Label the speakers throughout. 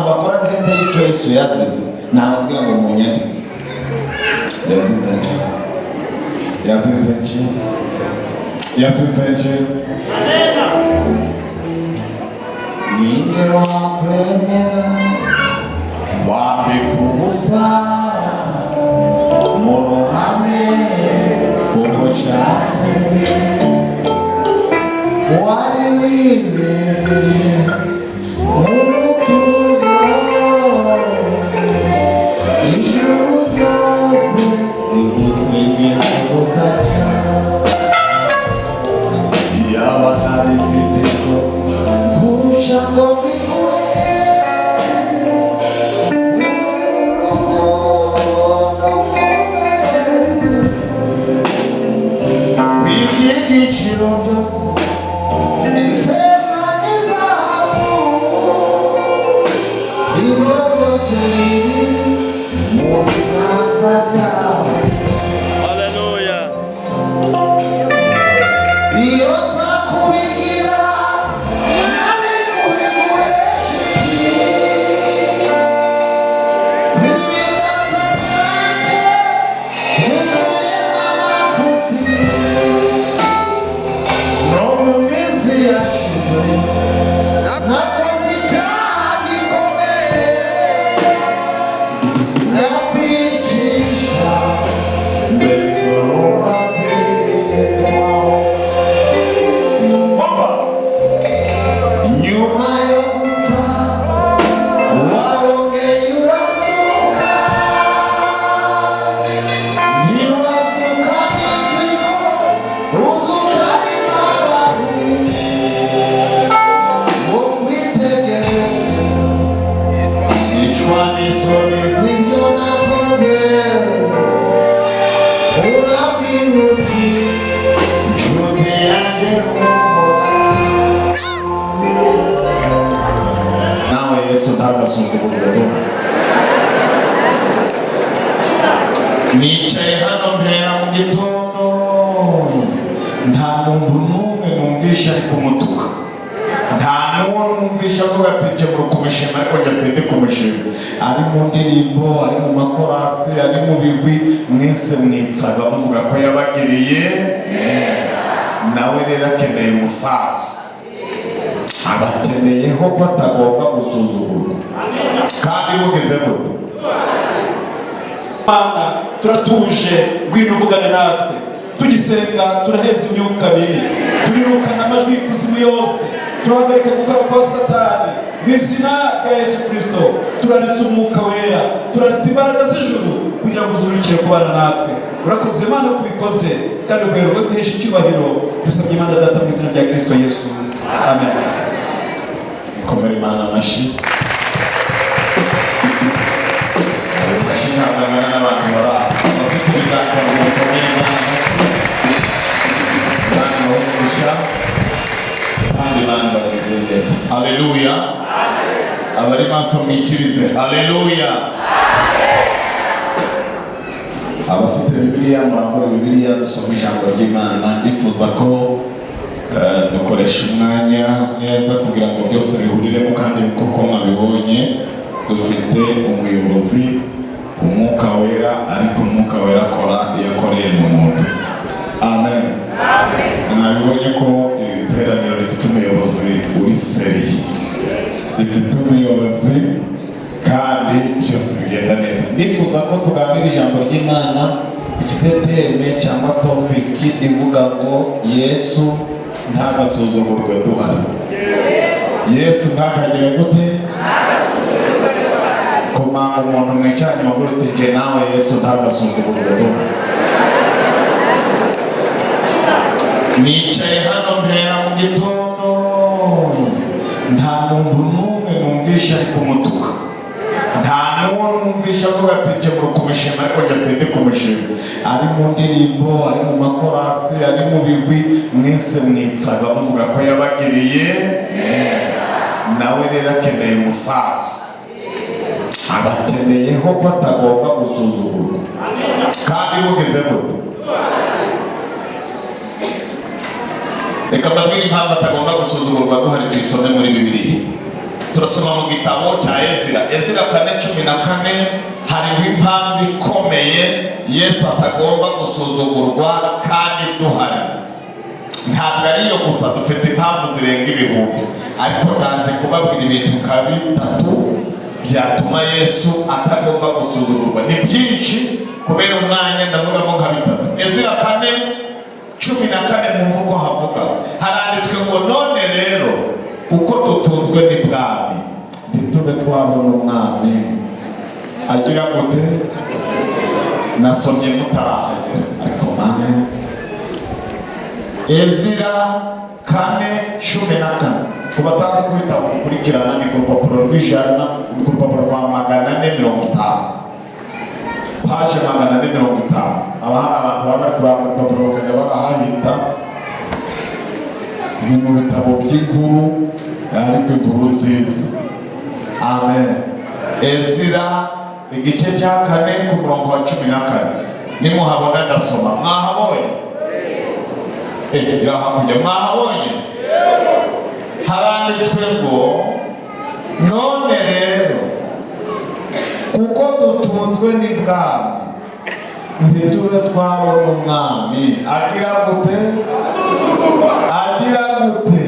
Speaker 1: Bakora enquête y'icyo Yesu yazize, nababwira ngo munyandike. Yazize nje, yazize nje, yazize nje. Ninde wakwemera wambika ubusa mu ruhame umushake wari wibereye mu mutuzo, ijuru ryose rigusingiza bugacya? Yaba nari mfite ko kurusha ngo biguhe urukundo nkunda Yesu, iby'igiciro byose, ifeza n'izahabu, ibyo byose biri mu biganza byawe.
Speaker 2: Haleluya.
Speaker 1: Iyo nza kubigira, nari kubiguhesha iki? Ibiganza byanjye byuzuyemo amafuti. No mu minsi yashize nakoze icyaha gikomeye, nakwicisha, ndetse urumva nkwiriye kubaho. Opa! Nyuma yo gupfa warongeye urazuka, ntiwazuka n'inzigo, uzuka n'imbabazi. Ngo nkwitegereze icwa n'isoni z'ibyo nakoze, urabwira uti: "Nshuti yanjye, humura." Nawe Yesu ntagasuzugurwe duha. Nicaye hano mpera mu gitondo, nta muntu n'umwe numvisha ari kumutuka, nta n'uwo numvisha avuga ati: "Njye muri kumushima, ariko njye sindi kumushima." Ari mu ndirimbo, ari mu makorasi, ari mu bigwi, mwese mwitsaga muvuga ko yabagiriye. Nawe rero akeneye umusaza, abakeneyeho ko atagomba gusuzugurwa. Kandi mugeze gute?
Speaker 3: Mana, turatuje, ngwino uvugane natwe. Tugisenga turaheza imyuka mibi, turirukana amajwi y'ikuzimu yose, turahagarika gukora kwa Satani mu izina rya Yesu Kirisito. Turaritse Umwuka Wera, turaritse imbaraga z'ijuru kugira ngo uzurukire kubana natwe. Urakoze Imana kubikoze, kandi uguherwe guhesha icyubahiro. Dusabye Imana Data mu izina rya Kirisito Yesu, amen.
Speaker 1: Komera Imana amashyi. Ayo mashyi ntabwo angana n'abantu bari aho. Abafite ibiganza ngo mukomere Imana. Imana ibahe umugisha kandi Imana ibagirire neza. Haleluya! Abari maso mwikirize haleluya. Abafite Bibiliya murambure Bibiliya, dusome ijambo ry'Imana. Ndifuza ko dukoresha umwanya neza kugira ngo byose bihuriremo. Kandi kuko mwabibonye, dufite umuyobozi, Umwuka Wera, ariko Umwuka Wera akora iyo akoreye mu muntu. Amen. Mwabibonye ko iri teraniro rifite umuyobozi uri sérieux, rifite umuyobozi kandi byose bigenda neza. Ndifuza ko tuganira ijambo ry'Imana rifite thème cyangwa topic ivuga ngo: "Yesu ntagasuzugurwe duhari." Yesu ntakagire gute? Komanga umuntu mwicaranye amaguru uti: "Njye nawe Yesu ntagasuzugurwe duhari." Nicaye hano mpera mu gitondo, nta muntu n'umwe numvisha ari kumutuka, nta n'uwo numvisha avuga ati: "Njye muri kumushima, ariko njye sindi kumushima." Ari mu ndirimbo, ari mu makorasi, ari mu bigwi, mwese mwitsaga muvuga ko yabagiriye. Nawe rero akeneye umusaza, abakeneyeho ko atagomba gusuzugurwa. Kandi mugeze gute? Reka mbabwire impamvu atagomba gusuzugurwa duhari. Tuyisome muri Bibiliya. Turasoma mu gitabo cya Ezira, Ezira 4:14. Hariho impamvu ikomeye Yesu atagomba gusuzugurwa kandi duhari. Ntabwo ariyo gusa, dufite impamvu zirenga ibihumbi, ariko ndaje kubabwira ibintu nka bitatu byatuma Yesu atagomba gusuzugurwa. Ni byinshi, kubera umwanya ndavugamo nka bitatu. Ezira 4:14, mwumva uko havuga. Haranditswe ngo: "None rero kuko dutunzwe n'ibwami, ntitube twabona umwami agira gute?" Nasomye mutarahagera, ariko mane Ezira 4:14. Ku batazi ko ibitabo bikurikirana, ni ku rupapuro rw'ijana, ku rupapuro rwa 450, page 450. Aba hari abantu baba bari kurambura urupapuro bakajya barahahita. Ni mu bitabo by'inkuru, ariko inkuru nziza. Amen. Ezira igice cya 4 ku murongo wa 14, nimuhabona ndasoma. Mwahabonye? Iri hakurya. Mwahabonye? Haranditswe ngo: "None rero kuko dutunzwe n'ibwami, ntitube twabona umwami agira gute?" Agira gute?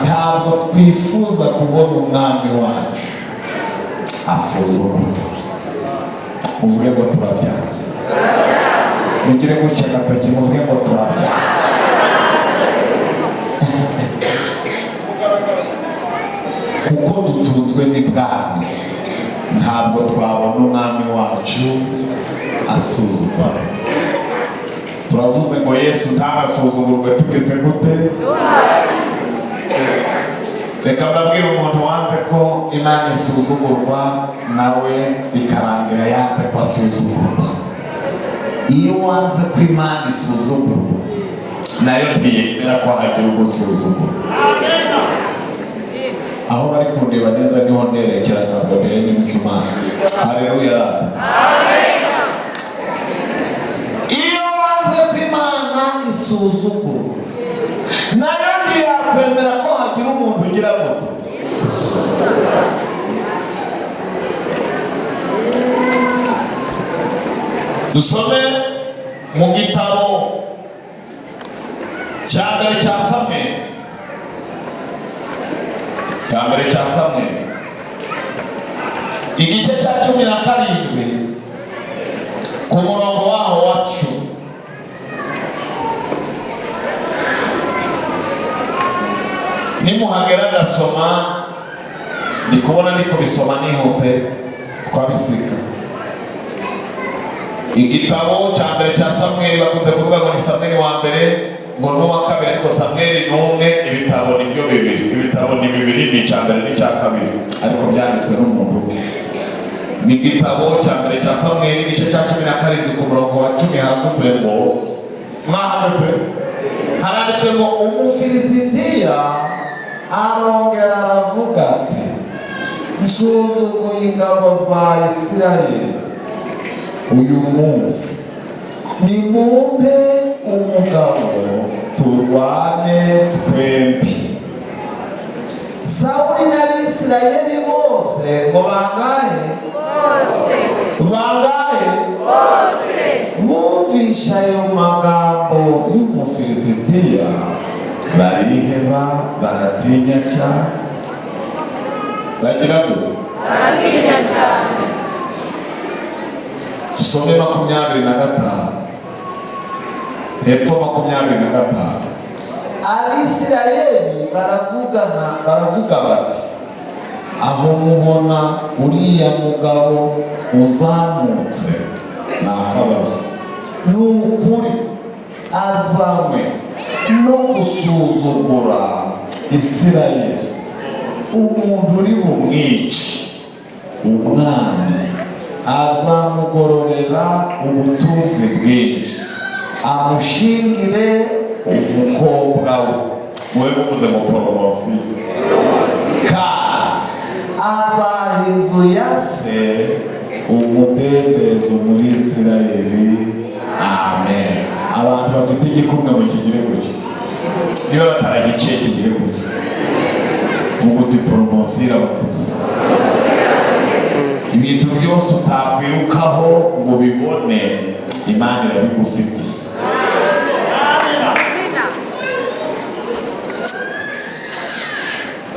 Speaker 1: Ntabwo twifuza kubona umwami wacu asuzugurwa. Muvuge ngo turabyanze. Mugire gutya agatoki, muvuge ngo turabyanze. Kuko dutunzwe n'ibwami, ntabwo twabona umwami wacu asuzugurwa. Turavuze ngo Yesu ntarasuzugurwe. Tugeze gute? Reka mbabwire, umuntu wanze ko Imana isuzugurwa, nawe bikarangira yanze ko asuzugurwa. Iyo wanze ko Imana isuzugurwa, nayo ntiyemera ko hagira ugusuzugura. Aho bari kundeba neza niho nderekera, ntabwo ndeba imisumari. Hareruya rata. Iyo wanze ko Imana isuzugurwa, nayo ntiyakwemera ko hagira umuntu ugira gute? Dusome mu gitabo cya mbere cya Samweli, cya mbere cya Samweli, igice cya 17 ku murongo waho wa 10. Nimuhagera ndasoma. Ndi kubona ndi kubisoma nihuse twabisiga. Igitabo cya mbere cya Samweli, bakunze kuvuga ngo ni Samweli wa mbere, ngo n'uwa kabiri, ariko Samweli ni umwe. Ibitabo ni byo bibiri, ibitabo ni bibiri, ni icya mbere n'icya kabiri, ariko byanditswe n'umuntu umwe. Ni igitabo cya mbere cya Samweli, igice cya 17 ku murongo wa 10. Haravuze ngo, mwahagaze, haranditswe ngo: "Umufilisitiya arongera aravuga ati: 'Nsuzuguye ingabo za Isirayeli uyu munsi. Nimumpe umugabo turwane twembi.' Sawuli n'Abisirayeli bose," ngo bangahe? Bangahe? "Bumvisha ayo magambo y'Umufilisitiya, bariheba, baratinya cyane." Bagira gute?
Speaker 2: Baratinya cyane.
Speaker 1: Dusome 25 hepfo, 25. "Abisirayeli baravugana, baravuga bati: 'Aho mubona uriya mugabo uzamutse ni akabazo. Ni ukuri azanywe no gusuzugura Isirayeli. Umuntu uri bumwice, umwami azamugororera ubutunzi bwinshi, amushingire umukobwa we.'" Mube muvuze ngo poromosiyo. "Kandi azaha inzu ya se umudendezo muri Isirayeli." Amen. Abantu bafite igikumwe mu kigire gutya, niba bataragiciye kigire gutya. Vuga uti poromosiyo irabonetse. Ibintu byose utakwirukaho ngo ubibone, Imana irabigufitiye.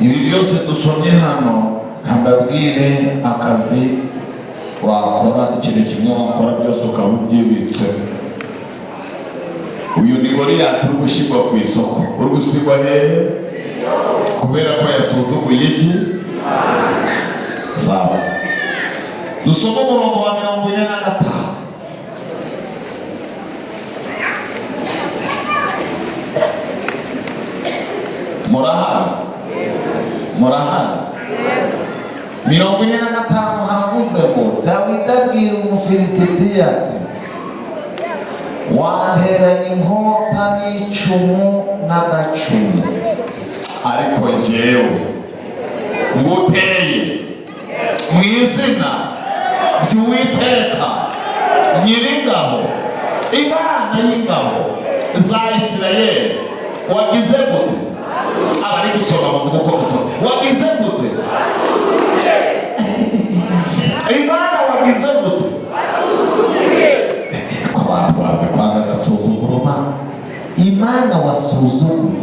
Speaker 1: Ibi byose dusomye hano, kambabwire akazi wakora, ikintu kimwe wakora byose ukaba ubyibitse. Uyu ni Goliyati uri gushyirwa ku isoko. Uri gushyirwa hehe? Kubera ko yasuzuguye iki? Sawa, dusome umurongo wa 45. Murahari? Murahari? 45 haravuze ngo Dawidi abwira Umufilisitiya ati: wanteranye inkota n'icumu n'agacumu, ariko njyewe nguteye mu izina ry'Uwiteka Nyiringabo, Imana y'ingabo za Isirayeli. Wagize gute? Abari gusoma bavuga uko musoma. Wagize gute? Imana wagize gute? Ko abantu bazi kwanga agasuzuguro, Mana, Imana wasuzuguye.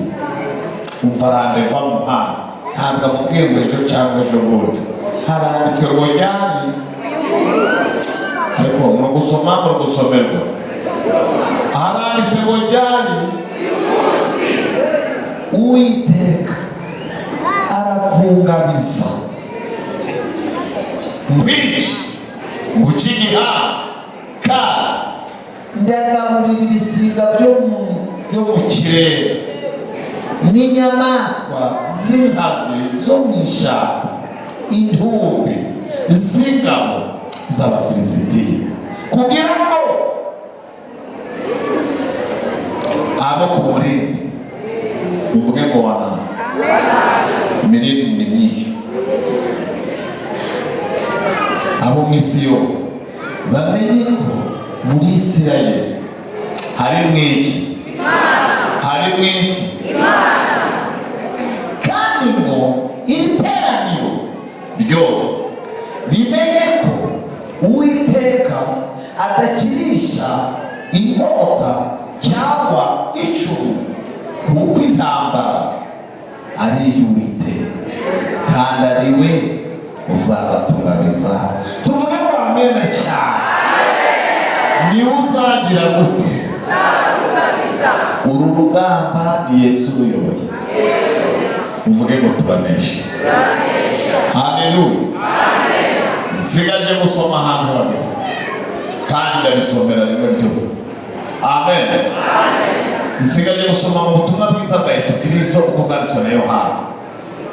Speaker 1: Umva, randeva muhana ntabwo amubwiye ngo ejo cyangwa ejo bundi, haranditswe ngo ryari? Ariko muri gusoma, muri gusomerwa, haranditse ngo ryari? Uwiteka arakungabiza nkwice nguce igihanga, kandi ndagaburira ibisiga byo mu kirere n'inyamaswa z'inkazi zo mu ishyamba intumbi z'ingabo z'Abafilisitiya, kugira ngo abo ku murindi uvuge ngo wana imirindi ni myinshi, abo mu isi yose bamenye ko muri Isirayeli harimo iki? Harimo iki? Kandi ngo iri teraniro ryose rimenye ko Uwiteka adakirisha inkota cyangwa icumu, kuko intambara ari iy'Uwiteka, kandi ari we uzabatungamiza. Tuvuge ngo amena cyane. Niwe uzagira gute? Uru rugamba ni Yesu uruyoboye. Uvuge ngo turanesha. Haleluya. Nsigaje gusoma ahantu habiri, kandi ndabisomera rimwe byose. Amen. Nsigaje gusoma mu butumwa bwiza bwa Yesu Kirisito uko bwanditswe na Yohana,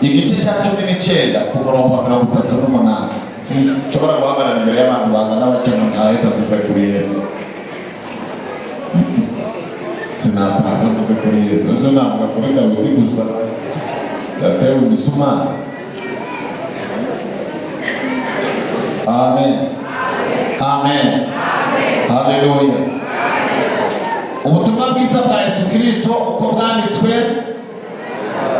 Speaker 1: igice cya 19 ku murongo wa 38. Sinshobora guhagarara imbere y'abantu bangana batya ngo ntahe ndavuze kuri Yesu. Sinataha ndavuze kuri Yesu. Ejo navuga kuri Dawidi gusa yatewe imisumari. Amen, amen, haleluya. Ubutumwa bwiza bwa Yesu Kirisito uko bwanditswe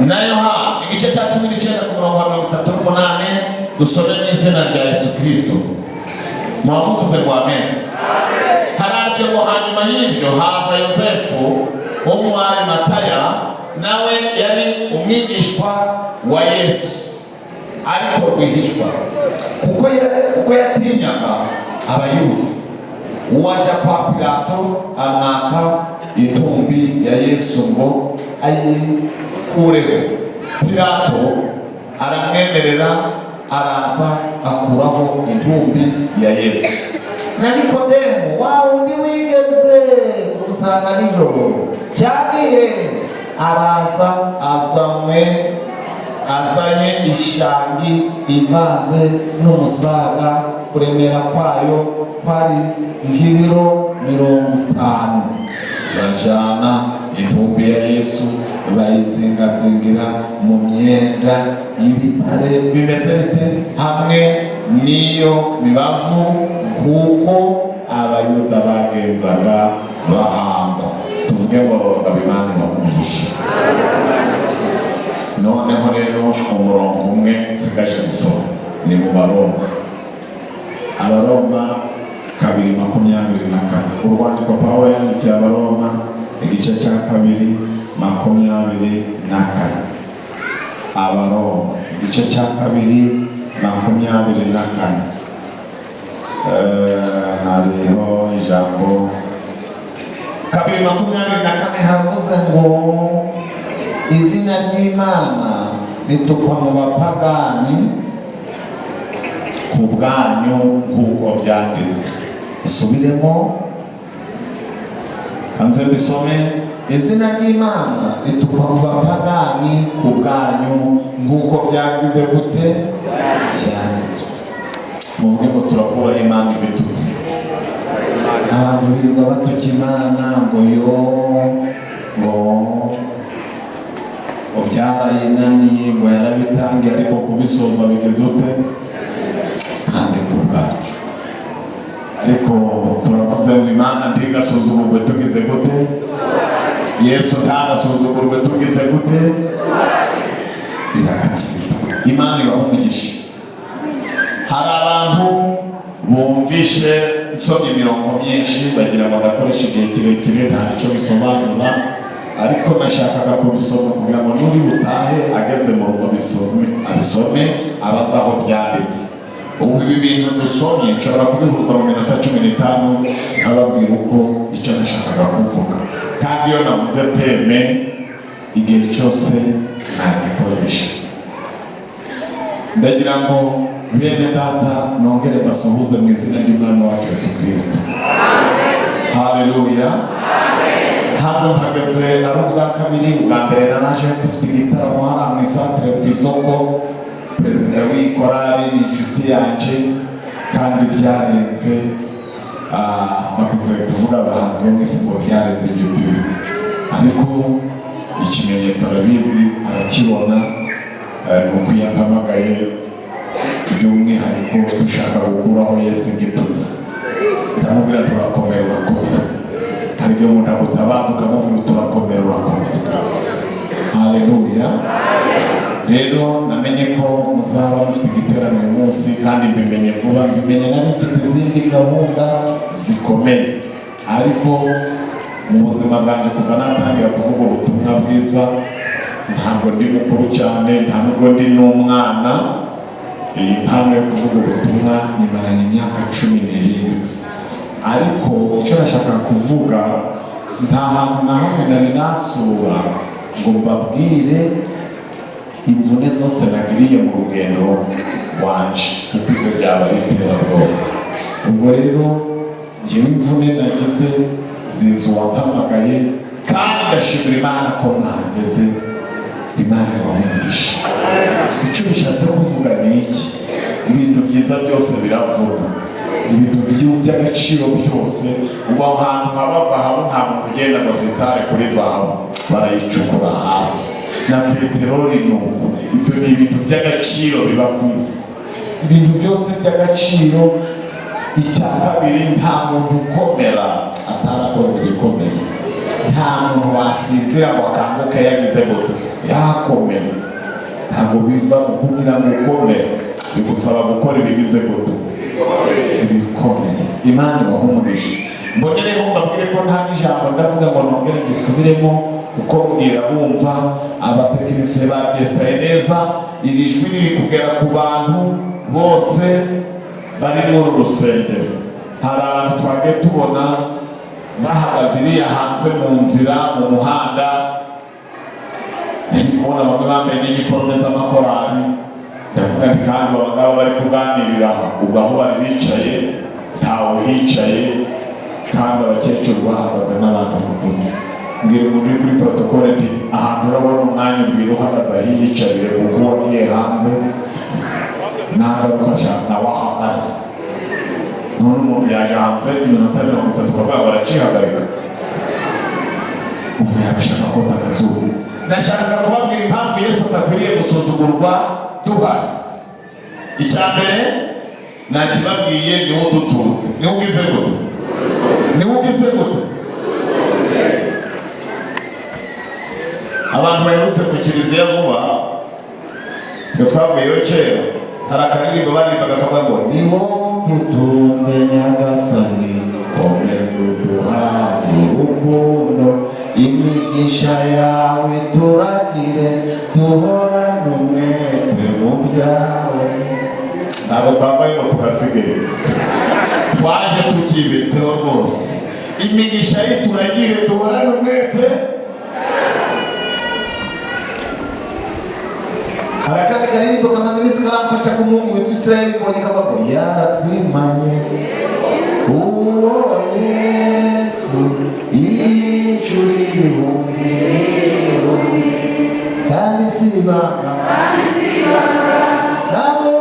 Speaker 1: na Yohana, igice cya 19 ku murongo wa 38. Dusome mu izina rya Yesu Kirisito. Muba muvuze ngo amen. Haranditswe ngo hanyuma y'ibyo haza Yosefu wo mu Arimataya, nawe yari umwigishwa wa Yesu, ariko rwihishwa, kuko yatinyaga Abayuda. Uwaja kwa Pilato amwaka intumbi ya Yesu ngo ayikureho. Pilato aramwemerera, araza akuraho intumbi ya Yesu. Na Nikodemu, wa wundi wigeze kumusanga nijoro cyagiye, araza azanye ishangi ivanze n'umusaga, kuremera kwayo kwari nk'ibiro 50. Bajana intumbi ya Yesu bayizingazingira mu myenda y'ibitare bimeze bite, hamwe n'iyo mibavu, kuko Abayuda bagenzaga bahamba. Tuvuge ngo abagabo, Imana ibahe umugisha. Noneho rero umurongo umwe nsigaje gusoma ni mu Baroma, Abaroma 2:24. Urwandiko Pawulo yandikiye Abaroma, igice cya 2:24. Abaroma igice cya 2:24. Hariho ijambo 2:24, haravuze ngo: "Izina ry'Imana ritukwa mu bapagani ku bwanyu nk'uko byanditswe." Dusubiremo, kanze mbisome: "Izina ry'Imana ritukwa mu bapagani ku bwanyu nk'uko byagize gute? Byanditswe." Muvuge ngo: "Turakuraho Imana igitutsi." Abantu birirwa batuka Imana ngo yo ngo ngo byarayinaniye, ngo yarabitangiye, ariko kubisoza bigeze ute? Kandi ku bwacu. Ariko turavuze ngo Imana ntigasuzugurwe tugize gute? Yesu ntagasuzugurwe tugize gute? Biragatsindwa. Imana ibaha umugisha. Hari abantu bumvishe nsomye imirongo myinshi bagira ngo ndakoresha igihe kirekire, nta nicyo bisobanura, ariko nashakaga kubisoma kugira ngo n'uri butahe ageze mu rugo bisome, abisome, abaze aho byanditse. Ubu ibi bintu dusomye nshobora kubihuza mu minota 15, nkababwira uko icyo nashakaga kuvuga. Kandi iyo navuze thème, igihe cyose nagikoresha. Ndagira ngo bene data nongere mbasuhuze mu izina ry'Umwami wacu Yesu Kirisito. Haleluya! Hano mpagaze ari ubwa kabiri. Ubwa mbere naraje dufite igitaramo hariya mu isantere ku isoko. Perezida w'iyi korali ni inshuti yanjye kandi byarenze, bakunze kuvuga abahanzi bo mu isi ngo byarenze igipimo, ariko ikimenyetso arabizi, arakibona. Ni uko iyo ampamagaye by'umwihariko dushaka gukuraho Yesu igitutsi, ndamubwira: "Turakomera, urakomera." Hari igihe umuntu agutabaza ukamubwira uti: "Urakomera, urakomera." Haleluya! Rero namenye ko muzaba mufite igiterane uyu munsi, kandi mbimenye vuba, mbimenye nari mfite izindi gahunda zikomeye. Ariko mu buzima bwanjye, kuva natangira kuvuga ubutumwa bwiza, ntabwo ndi mukuru cyane, nta nubwo ndi n'umwana. Iyi mpano yo kuvuga ubutumwa nyimaranye imyaka 17. Ariko icyo nashakaga kuvuga, nta hantu na hamwe nari nasura ngo mbabwire imvune zose nagiriye mu rugendo rwanje, kuko ibyo byaba ari iterabwoba. Ubwo rero njyewe imvune nagize ziza uwampamagaye, kandi ndashimira Imana ko nahageze. Imana ibahe umugisha. Icyo bishatse kuvuga ni iki? Ibintu byiza byose biravuna. Ibintu by'agaciro byose, ubu aho hantu haba zahabu, nta muntu ugenda ngo asitare kuri zahabu, barayicukura hasi. Na peteroli ni uko. Ibyo ni ibintu by'agaciro biba ku isi, ibintu byose by'agaciro. Icya kabiri, nta muntu ukomera atarakoze ibikomeye. Nta muntu wasinzira ngo akanguke yagize gute? Yakomeye. Ntabwo biva mu kugira ngo ukomere, bigusaba gukora ibigize gute? Ibikomeye. Imana ibahe umugisha. Mbonereho mbabwire ko nta n'ijambo ndavuga ngo nongere mbisubiremo, kuko mbwira bumva abatekinisiye babyesitaye neza. Iri jwi riri kugera ku bantu bose bari muri uru rusengero. Hari abantu twagiye tubona bahagaze iriya hanze mu nzira, mu muhanda. Ndi kubona bamwe bambaye n'iniforume z'amakorali. Ndavuga nti: "Kandi aba ngaba bari kuganirira aha, ubwo aho bari bicaye ntawe uhicaye, kandi abakecuru bahagaze n'abantu bakuze." Mbwira umuntu uri kuri protocole nti: "Ahantu urabona umwanya, ubwira uhagaze ahiyicarire, kuko uwagiye hanze nagaruka cyane nawe ahagarare." None umuntu yaje hanze iminota 30, ukavuga ngo aracihagarika, ubu yabashaka kota akazuba. Nashakaga kubabwira impamvu Yesu atakwiriye gusuzugurwa duhari. Icya mbere nakibabwiye, niwe udutunze. Niwe ugize gute? Niwe ugize gute? Abantu baherutse ku kiliziya vuba. Twe twavuyeyo kera, hari akaririmbo baririmbaga kavuga ngo ni wowe udutunze Nyagasani, komeza uduhaze urukundo, imigisha yawe turagire, duhorane umwete mu byawe. Ntabwo twambaye ngo tugasigaye, twaje tukibitseho rwose. Imigisha yituragire, duhorane umwete.
Speaker 4: Hari akandi karirimbo kamaze iminsi karamfasha k'umuhungu witwa Israel Mbonyi, kavuga ngo yaratwimanye uwo Yesu inshuro ibihumbi n'ibihumbi, kandi si ibanga nabo.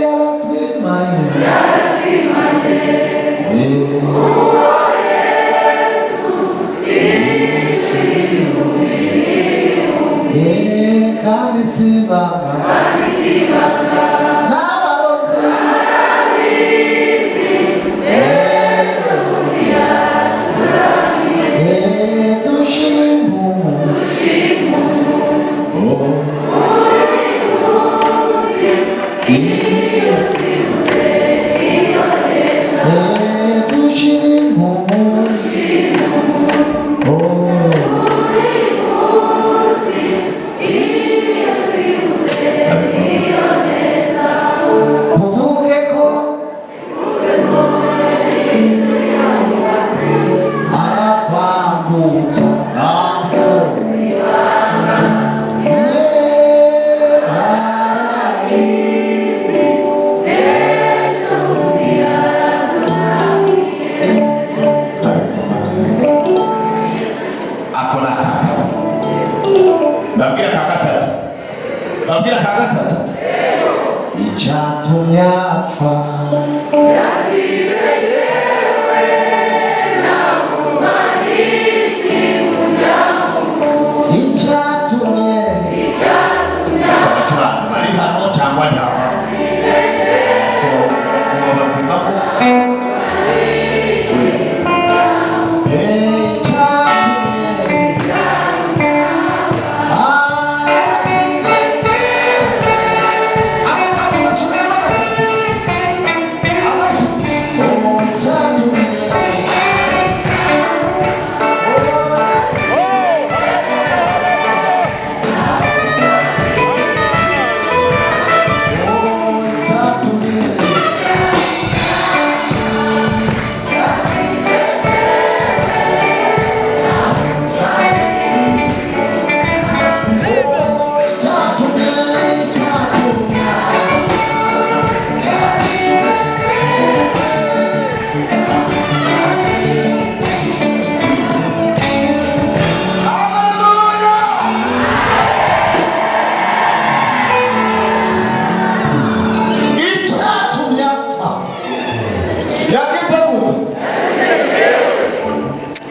Speaker 4: Yaratwimanye. Kandi si ibanga n'abarozi. Dushime impumu. Oh. Dushime impumu. Oh. Tuvuge ko aratwambutsa ntabwo barabizi.
Speaker 1: Ako ni aka kabiri, babwira aka gatatu, babwira aka gatatu.
Speaker 4: Icyatumye apfa icyatumye
Speaker 1: Ariko abacuranzi bari hano cyangwa ntaba muba bazima ko
Speaker 4: icyatumye azize
Speaker 1: ako kantu gasubiyemo gatatu amashyi.
Speaker 4: Icyatumye icyatumye icyatumye icyatumye
Speaker 1: Haleluya! Icyatumye apfa yagize gute?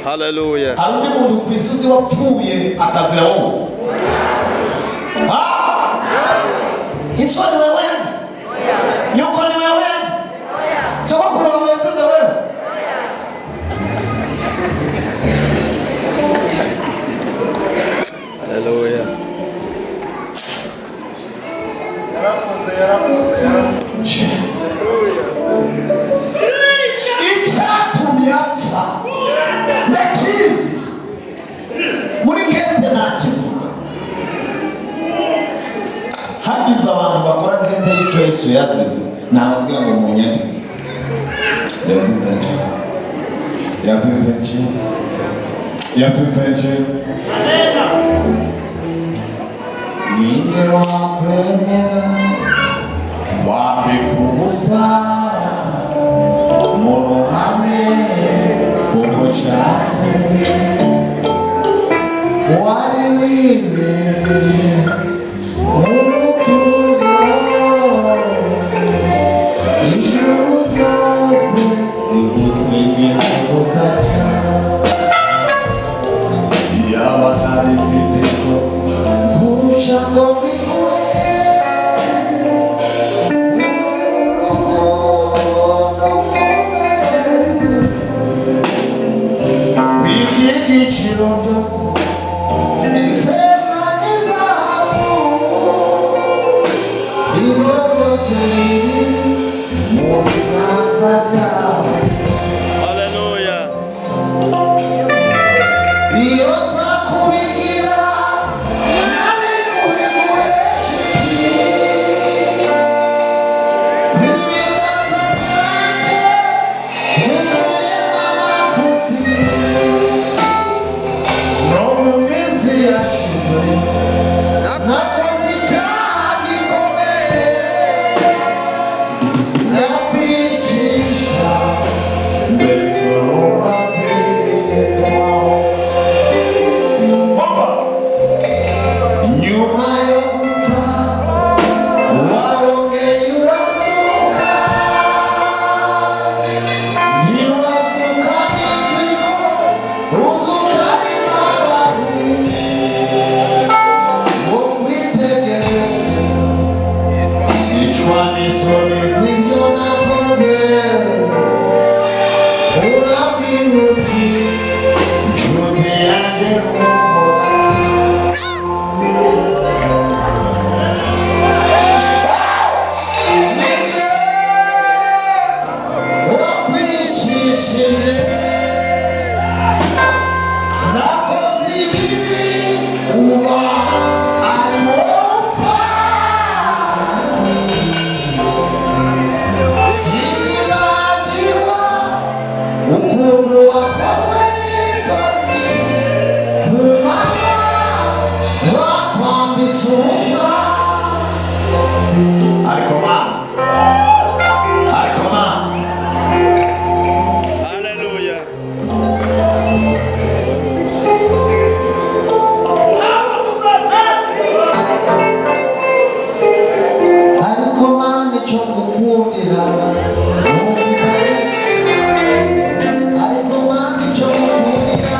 Speaker 5: Hallelujah.
Speaker 1: Hari undi muntu ku isi uzi wapfuye akazira wowe? Ah! Iswa ni wewe yazize, nyoko ni wewe yazize, sogokuru wawe yazize wewe.
Speaker 5: Hallelujah.
Speaker 1: Icyatumye apfa ndakizi, muri nkete ntakivuga. Hagize abantu bakora nkete y'icyo Yesu yazize, nababwira ngo munyandike. Yazize nje, yazize nje, yazize nje.
Speaker 4: Ninde wakwemera
Speaker 1: wambika ubusa mu ruhame
Speaker 4: ubushake wari wibereye mu mutuzo, ijuru ryose
Speaker 1: rigusingiza
Speaker 4: bugacya.
Speaker 1: Yaba ntari mfite ko
Speaker 4: Kurusha ngo biguhe urukundo nkunda Yesu.
Speaker 1: Ku
Speaker 4: Byose biri mu biganza byawe.
Speaker 5: Haleluya.
Speaker 4: Iyo nza kubigira nari kubiguhesha iki? Ibiganza byanjye byuzuyemo amafuti. No mu minsi yashize nakoze icyaha gikomeye, nakwicisha ndetse urumva nkwiriye kubaho.
Speaker 1: Opa!
Speaker 4: Nyuma yo gupfa warongeye urazuka, ntiwazuka n'inzigo, uzuka n'imbabazi. Ngo nkwitegereze icwa n'isoni z'ibyo nakoze, urambwira uti nshuti yanjye humura. Wakwicishije, nakoze ibibi uba ari wowe upfa. Sinzibagirwa ukuntu wakozwe n'isoni ku manywa bakwambitse ubusa.
Speaker 1: Ariko ma, ariko ma.
Speaker 5: Haleluya.
Speaker 4: Ariko mana, icyo ngukundira numva, ariko mana, icyo ngukundira,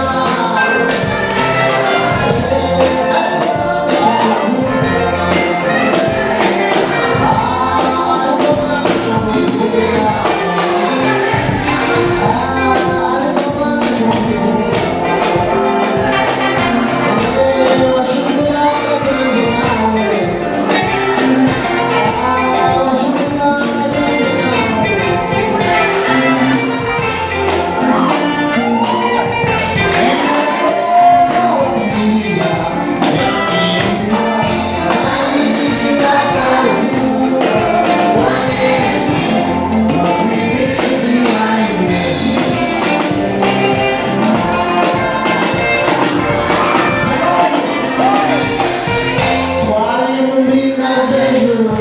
Speaker 4: ariko mana, icyo ngukundira, ariko mana, icyo ngukundira, ariko mana, icyo ngukundira, washize intambwe yanjye nawe. Twari mu mpinga z'ijuru,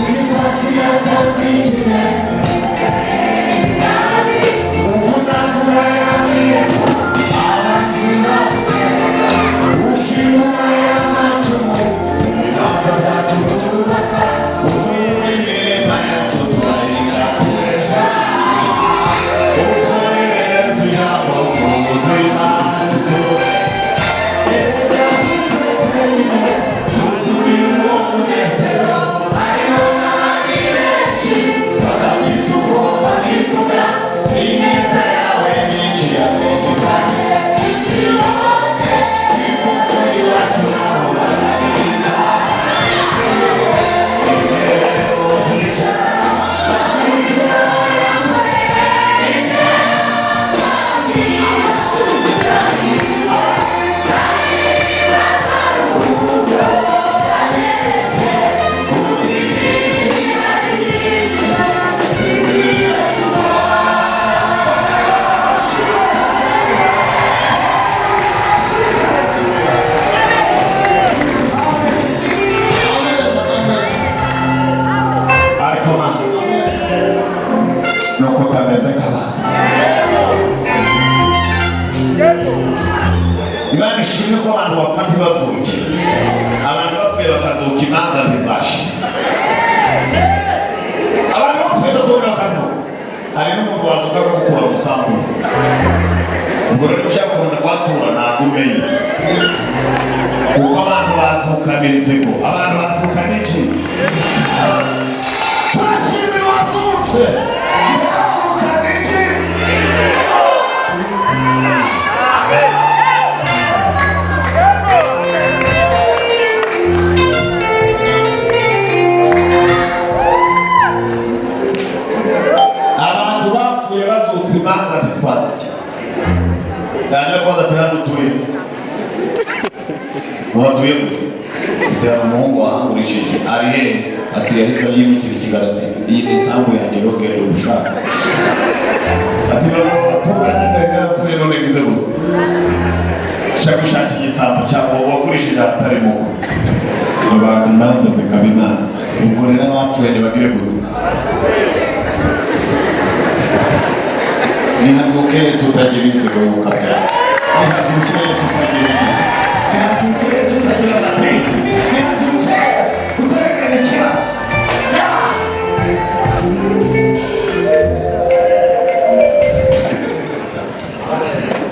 Speaker 4: imisatsi yatatsikira, uvunagura yabwiye abanzi bawe, ushima y'amacumu,
Speaker 1: Ibiganza byacu turubaka, uvura imirima yacu turahinga tureza. Utwoherereza ijambo mu buzima.
Speaker 4: Erega si twe twenyine
Speaker 1: Twuzuye uwo munezero, hariho n'abandi benshi badafite ubwoba bivuga ineza yawe nyinshi yamenyekanye isi yose, ivuko iwacu naho bararirimba. Intebe uzicara. Ariko ma, nuko utameze nk'abandi. Imana ishimwe ko abantu bapfa ntibazuke. Abantu bapfuye bakazuka imanza ntizashira. Abantu bapfuye bakongera bakazuka. Hari n'umuntu wazuka akagukura mu isambu. Ubwo rero ushaka gukomeza kuhatura ntabwo umenye, kuko abantu bazukana inzigo, abantu bazukana iki? Turashimira uwazutse. Yazukana iki? Byara umuhungu wahangurishije ari he? Ati yahise yimukira i Kigali. Ati iyi ni isambu yanjye, rero genda ubushaka. Ati bagabo baturanye, ndari narapfuye, none ngize gute? Shaka gushaka igisambo cyangwa wagurishije ahatari mu abantu, imanza zikaba imanza. Ubwo rero abapfuye ntibagire gute? Nihazuke Yesu utagira inzigo y'ukabyara. Nihazuke Yesu utagira inzigo. Nihazuke Yesu utagira amapingu. Nihazuke Yesu utaregana ikibazo.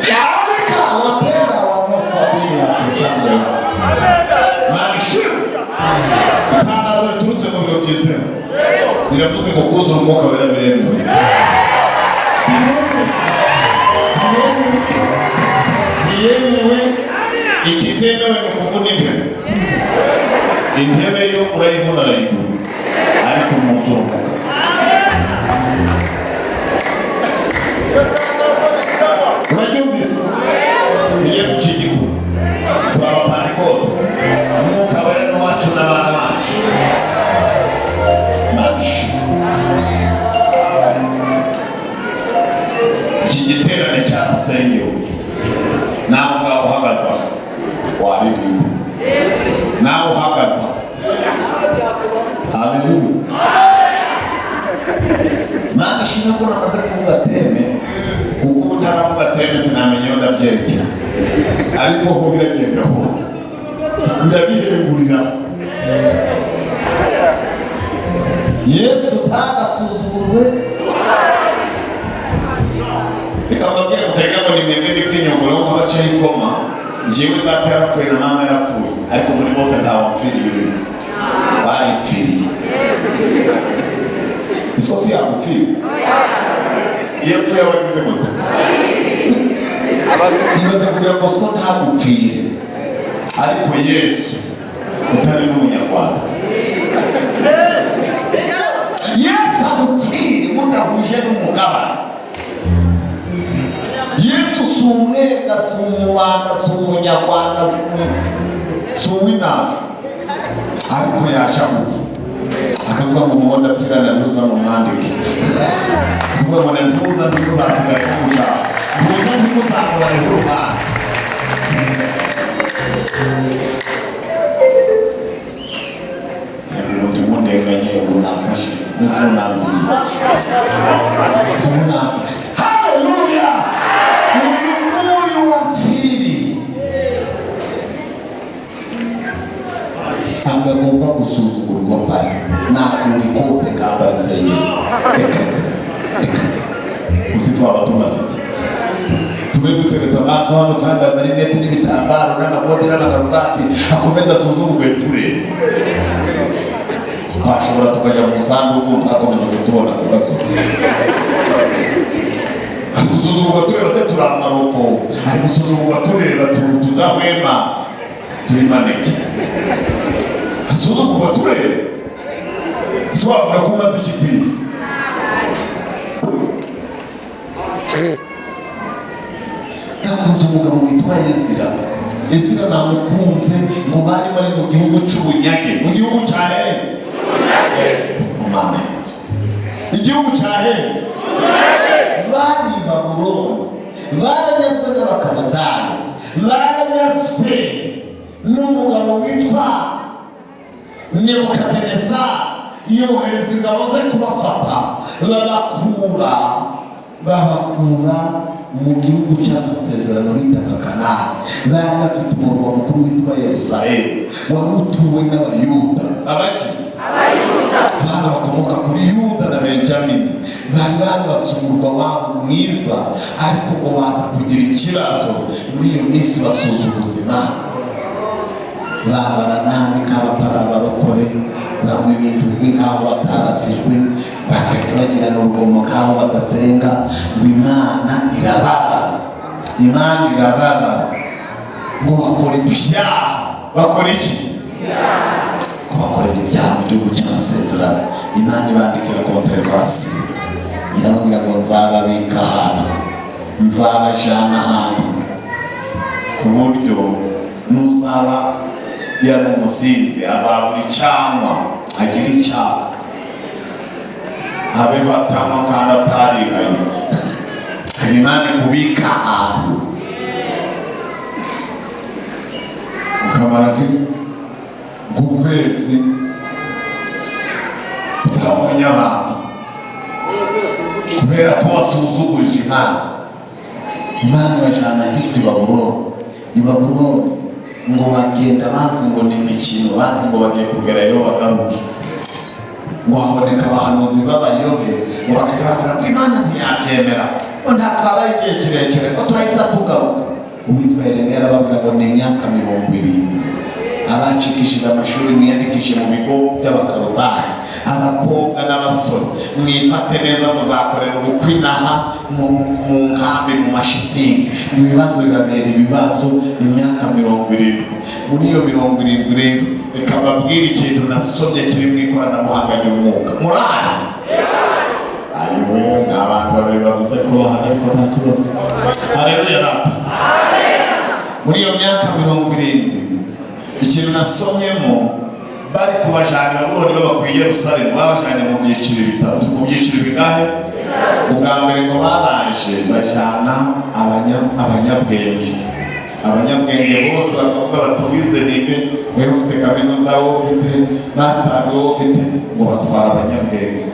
Speaker 1: Yalika wapenda wanaosafiri ya kitambo. Marishimu. Itangazo riturutse mu biro byizewe riravuze ngo kuzura umwuka wera biremewe. Ntiyemewe. Ikitemewe ni ukuvuna intebe. Intebe yo urayivuna, arayigura, ariko mwuzura umwuka. Urabyumvise? Ugiye guca igiku, turi abapantekote. Umwuka wera ni uwacu n'abana bacu. Marishe. Iki giterane cyarasengewe, nawe ubwawe uhagaze aho waririmba, nawe uhagaze aho. Haleluya! Mana ishimwe ko namaze kuvuga teme, kuko ubu ntaravuga teme sinamenya iyo ndabyerekeza, ariko ho biragenda hose ndabihengurira. Yesu ntagasuzugurwe. Reka mbabwire mutagira ngo ni mwebwe ndi kwinyunguraho nk'abacaho ikoma. Njyewe data yarapfuye na mama yarapfuye, ariko muri bose ntawapfiriye urimo, baripfiriye. Isosi yagupfira iyo apfuye aba agize gute? Ibaze kugira ngo siko ntagupfire, ariko Yesu utari n'umunyarwanda, Yesu agupfire mudahuje n'umugabane. Yesu si umwega, si umubanda, si umunyarwanda, si uw'inavu, ariko yaje gupfa akavuga ngo mubona apfirana ntuza mumwandike, kuvuga ngo ntuza ntimuzasigare mumushaka, ntuza ntimuzamubareho urubanza. Ubu ndimo ndenganye, ubu nafashe mbese ubu namvuye, si ubu namvuye. Haleluya! Uyu nguyu wapfiriye ntabwo agomba gusuzugurwa. Pari nakura ikote nkambara isengeri. Reka reka, gusa twaba tumaze iki? Tube duteretse amaso hano, twambaye amarinete n'ibitambaro n'amakoti n'amakaruvati, akomeza asuzugurwe turebe? Twashobora tukajya mu isanduku, ntakomeza kutubona ku gasozi. Ari gusuzugurwa tureba se? Turi amaroko. Ari gusuzugurwa tureba? Tudahwema, turi maneke. Asuzugurwa tureba? Si wavuga ko umaze iki ku isi? Nakunze umugabo witwa Ezira. Ezira namukunze. Ngo bari bari mu gihugu cy'ubunyage, mu gihugu cya hehe? Kumane, igihugu cya hehe? Bari i Babuloni, baranyazwe n'Abakaludaya, baranyazwe n'umugabo witwa Nebukadineza, yohereza ingabo ze kubafata, babakura mu gihugu cy'amasezerano bitaga Kanani. Bari bafite umurwa mukuru witwa Yerusalemu, wari utuwe n'Abayuda. Abaki? Abana bakomoka kuri Yuda na Benjamini. Bari barubatse umurwa wabo mwiza, ariko ngo baza kugira ikibazo muri iyo minsi, basuzuguza Imana, bambara nabi nk'abatari abarokore, banywa ibintu bibi nk'aho batabatijwe, bakajya bagirana urugomo nk'aho badasenga. Ngo Imana irababara, Imana irababara. Ngo bakora ibyaha. Bakora iki? Ngo bakorera ibyaha mu gihugu cy'amasezerano. Imana ibandikira konterevasiyo, irababwira ngo nzababika ahantu, nzabajana ahantu ku buryo nuzaba Yari umusinzi, azabura icyanywa, agira icyaha, abeho atanywa kandi atarihanye. Imana ikubika ahantu ukamara nk'ukwezi utabonye abantu kubera ko wasuzuguje Imana. Imana ibajyana ahitwa i Babuloni. I Babuloni ngo bagenda bazi ngo ni imikino, bazi ngo bagiye kugerayo bagaruke. Ngo haboneka abahanuzi b'abayobe, ngo bakajya bavuga ngo Imana ntiyabyemera, ngo ntatwabaye igihe kirekire, ngo turahita tugaruka. Uwitwa Yeremiya arababwira ngo ni imyaka 70. Abacikishije amashuri mwiyandikishe mu bigo by'abakarubani, abakobwa n'abasore mwifate neza, muzakorera ubukwe inaha mu nkambi, mu mashitingi. Ibibazo bibabera ibibazo imyaka 70. Muri iyo 70 rero reka mbabwire ikintu nasomye kiri mu ikoranabuhanga ry'umwuka. Murahari? Ayiwe, ni abantu babiri bavuze ko bahari, ariko nta kibazo. Haleluya rata. Muri iyo myaka 70 ikintu nasomyemo, bari kubajana i Babuloni babakuye i Yerusalemu, babajanye mu byiciro bitatu. Mu byiciro bingahe? Ubwa mbere ngo baraje bajana abanyabwenge. Abanyabwenge bose bakavuga bati wize ninde, wowe ufite kaminuza, wowe ufite masters, wowe ufite, ngo batwara abanyabwenge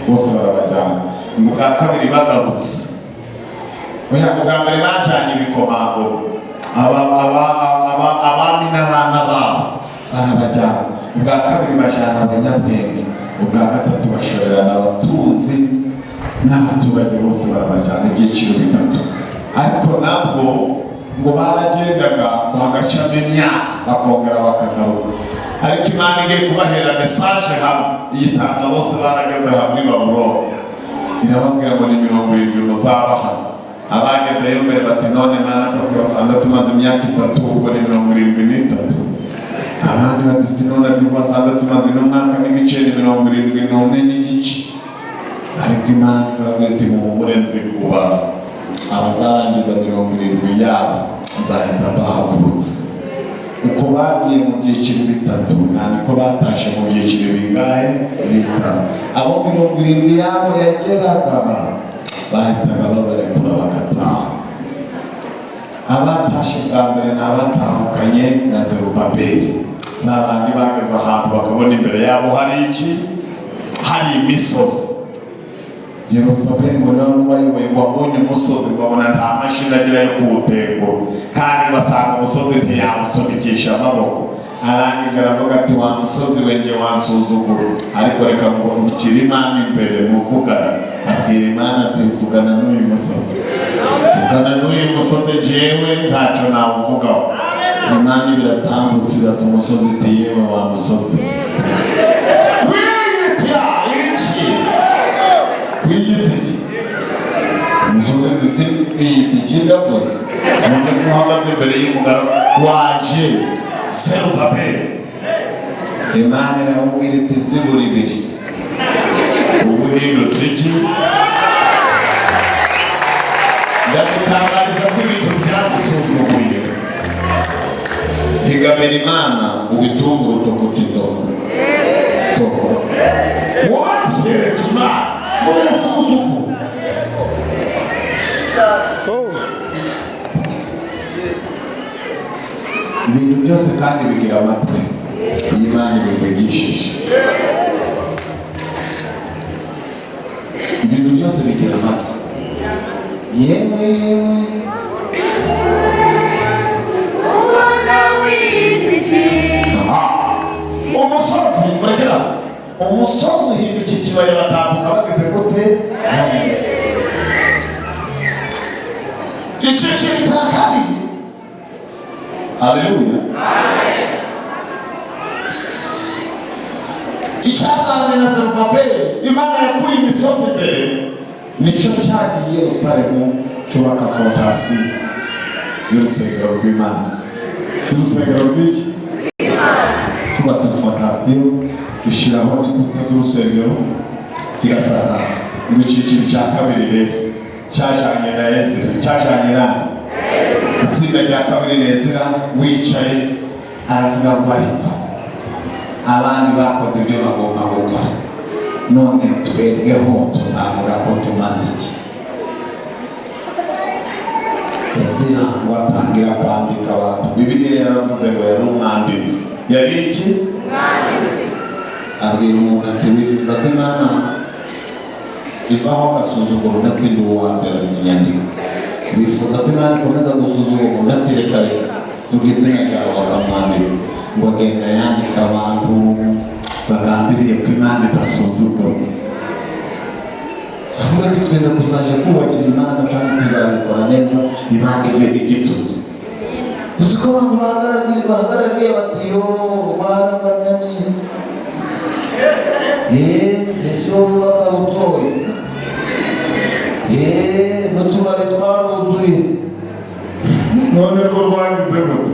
Speaker 1: bose barabajyana. Mu bwa kabiri bagarutse, ubwa mbere bajanye ibikomangoma, abami n'abana babo barabajyana. Ubwa kabiri bajyana abanyabwenge. Ubwa gatatu bashorerana abatunzi n'abaturage bose barabajyana, ibyiciro bitatu. Ariko nabwo ngo baragendaga ngo hagacamo imyaka bakongera bakagaruka. Ariko Imana igiye kubahera message hamwe, iyitanga bose barageze hamwe i Babuloni, irababwira ngo ni 70 muzaba hano. Abagezeyo mbere bati none Mana ko twasanze tumaze imyaka 3, ubwo ni 73. Abandi bati none twasanze tumaze n'umwaka n'igice, ni 71 n'igice. Ariko Imana ibabwira iti muhumure nzi kubara, abazarangiza 70 yabo nzahita mbahagurutse. Uko bagiye mu byiciro bitatu, nta niko batashe mu byiciro bingahe? Bitatu. Abo 70 yabo yageraga bahitaga babarekura bagataha. Abatashe bwa mbere ni abatahukanye na Zerubabeli, ni abandi bageze ahantu bakabona imbere yabo hari iki? Hari imisozi. Zerubabeli ngo niwe wari ubayoboye, ngo abonye umusozi ngo abona nta mashini agira yo kuwutengura, kandi ngo asanga umusozi ntiyawusunikisha amaboko. Arangije aravuga ati wa musozi we nge wansuzugura, ariko reka ngo ngukire Imana imbere muvugane. Abwira Imana ati vugana n'uyu musozi, vugana n'uyu musozi, jewe ntacyo nawuvugaho. Imana biratambutse iraza umusozi iti yewe wa musozi wiyita iki? Wiyita iki? Umusozi ati si niyita iki, ndavuze none ko uhagaze imbere y'umugaragu wanje Zerubabeli. Imana iramubwira iti zibura ibiri, ubu uhindutse iki? Ndagutangariza ko ibintu byagusuzuguye. Higamira Imana ubitunge urutoki to wabyereka Imana ngo birasuzugura. Ibintu byose kandi bigira amatwi iyo Imana ibivugishije. Ibintu byose bigira amatwi. Yewe yewe umusozi murekera, umusozi uhinduka ikibaya, batambuka bageze gute? Icyiciro cya kabiri. Haleluya. Icyazanye na Zerubabeli, Imana yakuye imisozi imbere, nicyo cyagiye Yerusalemu cyubaka fondasiyo y'urusengero rw'Imana. Y'urusengero rw'iki? Cyubatse fondasiyo, ishyiraho n'inkuta z'urusengero, kirasakara. Mu cyiciro cya kabiri rero cyajanye na Ezira, cyajanye na itsinda rya kabiri ni Ezira wicaye Aravuga ngo ariko abandi bakoze ibyo bagomba gukora, none twebweho tuzavuga ko tumaze iki? Ezira ngo atangira kwandika abantu. Bibiliya yaravuze ngo yari umwanditsi. Yari iki? Abwira umuntu ati: "Wifuza ko Imana ivaho agasuzuguro?" Undi ati: "Ndi uwa mbere." Ati: "Nyandiko." "Wifuza ko Imana ikomeza gusuzugurwa?" Undi ati: "Reka reka, vuga izina ryawe." Bakamwandika. Ngo agenda yandika abantu bagambiriye ko Imana idasuzugurwa. Avuga ati: "Twenda kuzaja kubakira Imana kandi tuzabikora neza, Imana ive igitutsi." Uzi ko abantu bahagarariye bati: "Yo barabanyani, mbese wowe wubaka rutoye, n'utubari twaruzuye, none rwo rwagize gute?"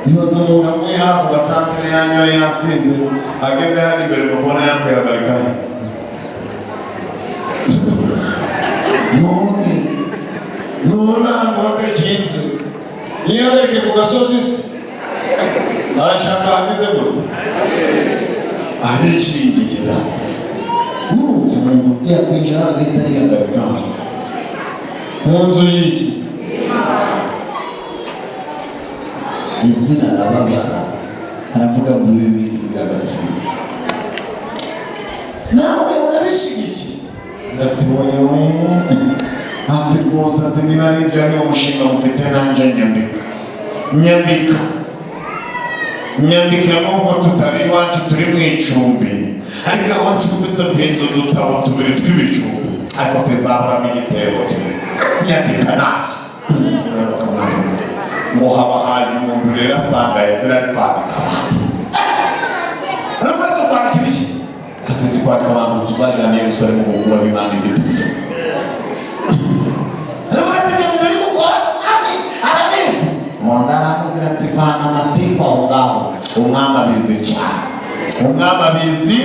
Speaker 1: Nibaza umuntu avuye hano ku gasantere yanyoye yasinze, ageze hano imbere mu kubona yakwihagarikayo. None ahantu hatekeye inzu yihagarike ku gasozi se, arashaka ahageze gute ahicingigera? Urumva umuntu yakwinjira agahita yihagarika mu nzu y'iki? Izina arababara, aravuga ngo ibi bintu biragatsinda, nawe urabishyigikiye? Ati: "Wewe." Ati: "Rwose." Ati: "Niba ari ibyo, ariwo mushinga mufite, nanjye nyandika, nyandika, nyandika. Nubwo tutari iwacu, turi mu icumbi, ariko aho ncumbitse mpinze udutabo tubiri tw'ibijumba, ariko sinzaburamo igitebo kimwe. Nyandika naje." Ngo haba haje umuntu rero, asanga Ezira ari kwandika abantu. Aravuga ati: "Kwandika ibiki?" Ati: "Ndi kwandika abantu tuzajyana i Yerusalemu gukuraho Imana igitutsi." Aravuga ati: "Ibyo bintu uri gukora, umwami arabizi?" Undi aramubwira ati: "Vana amatiku aho ngaho, umwami abizi cyane, umwami abizi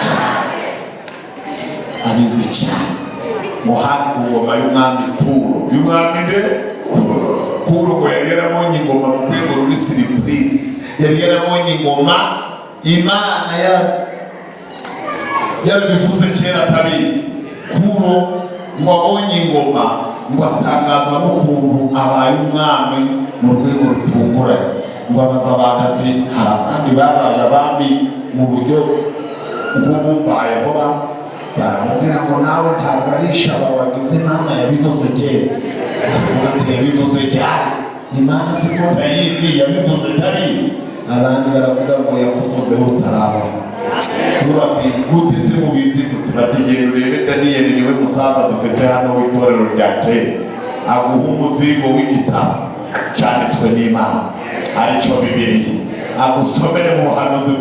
Speaker 1: cyane, abizi cyane." Ngo hari ku ngoma y'umwami Kuro. Y'umwami nde? Kuro. Ngo yari yarabonye ingoma mu rwego ruri surprise. Yari yarabonye ingoma, Imana yarabivuze kera atabizi. Kuro ngo abonye ingoma, ngo atangazwa n'ukuntu abaye umwami mu rwego rutunguranye. Ngo abaza abantu ati: "Hari abandi babaye abami mu buryo nk'ubu mbayeho?" Baramubwira ngo: "Nawe ntabwo ari ishaba wagize, Imana yabivuze kera." Aravuga ati: "Yabivuze ryari? Imana siko ndayizi, yabivuze ndabizi?" Abandi baravuga ngo: "Yakuvuzeho utarabaho." Bati: "Gute se? Mubizi gute?" Bati: "Genda urebe Daniyeli, niwe musaza dufite hano w'itorero rya kera, aguha umuzingo w'igitabo cyanditswe n'Imana, aricyo Bibiliya, agusomere mu buhanuzi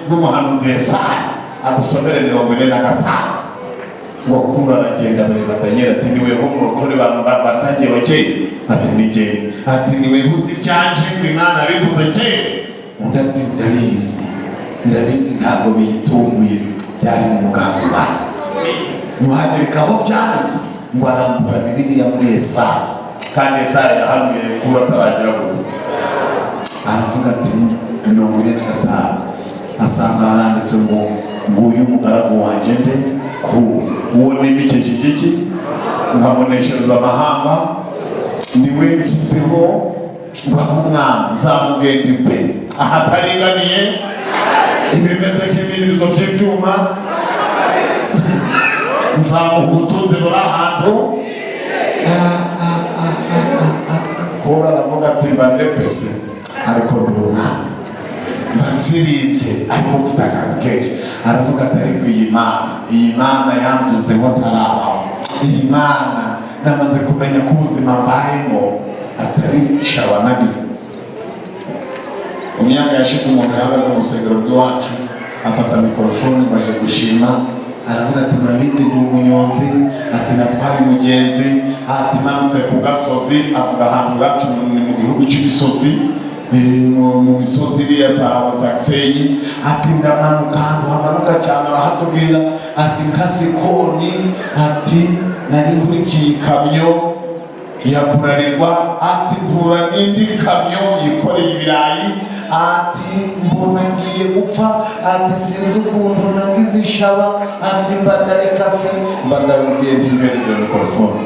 Speaker 1: bw'umuhanuzi Yesaya, agusomere 45." Ngo Kuro aragenda, bareba Daniyeli, ati: "Niweho murokore batangiye bakeye?" Ati: "Ni jyewe." Ati: "Niweho uzi ibyanje ngo Imana yabivuze kera?" Undi ati: "Ndabizi, ndabizi, ntabwo biyitunguye, byari mu mugambi wayo." Muhanyereka aho byanditse. Ngo arambura Bibiliya muri Yesaya, kandi Yesaya yahanuye Kuro ataragira gute. Aravuga ati: "45." Asanga haranditse ngo: "Nguyu umugaragu wanjye nde ku uwo nimikesha igiki, nkamuneshereza amahanga, niwe nshyizeho ngo abe umwami, nzamugenda imbere ahataringaniye, ibimeze nk'ibihirizo by'ibyuma, nzamuha ubutunzi buri ahantu." Kuro aravuga ati: "Mba ndepese, ariko ndi umwami, mba nsiribye, ariko mfite akazi kenshi." Aravuga ati: "Ariko iyi Mana, iyi Mana yamvuzeho ntarabaho. Iyi Mana namaze kumenya ko ubuzima mbayemo atari shawa nagize." Mu myaka yashize, umuntu yahagaze mu rusengero rw'iwacu, afata mikorofone ngo aje gushima. Aravuga ati: "Murabizi, ndi umunyonzi." Ati: "Natwaye umugenzi." Ati: "Manutse ku gasozi." Avuga ahantu bwacu ni mu gihugu cy'imisozi, mu misozi iriya za Gisenyi. Ati: "Ndamanuka ahantu hamanuka cyane." Arahatubwira. Ati: "Nkasikoni." Ati: "Nari nkurikiye ikamyo." Ya Burarirwa, ati mpura n'indi kamyo yikoreye ibirayi, ati mbona ngiye gupfa, ati sinzi ukuntu nagize ishaba, ati mba ndarekase, mba ndabwiye ntimpereze mikorofone.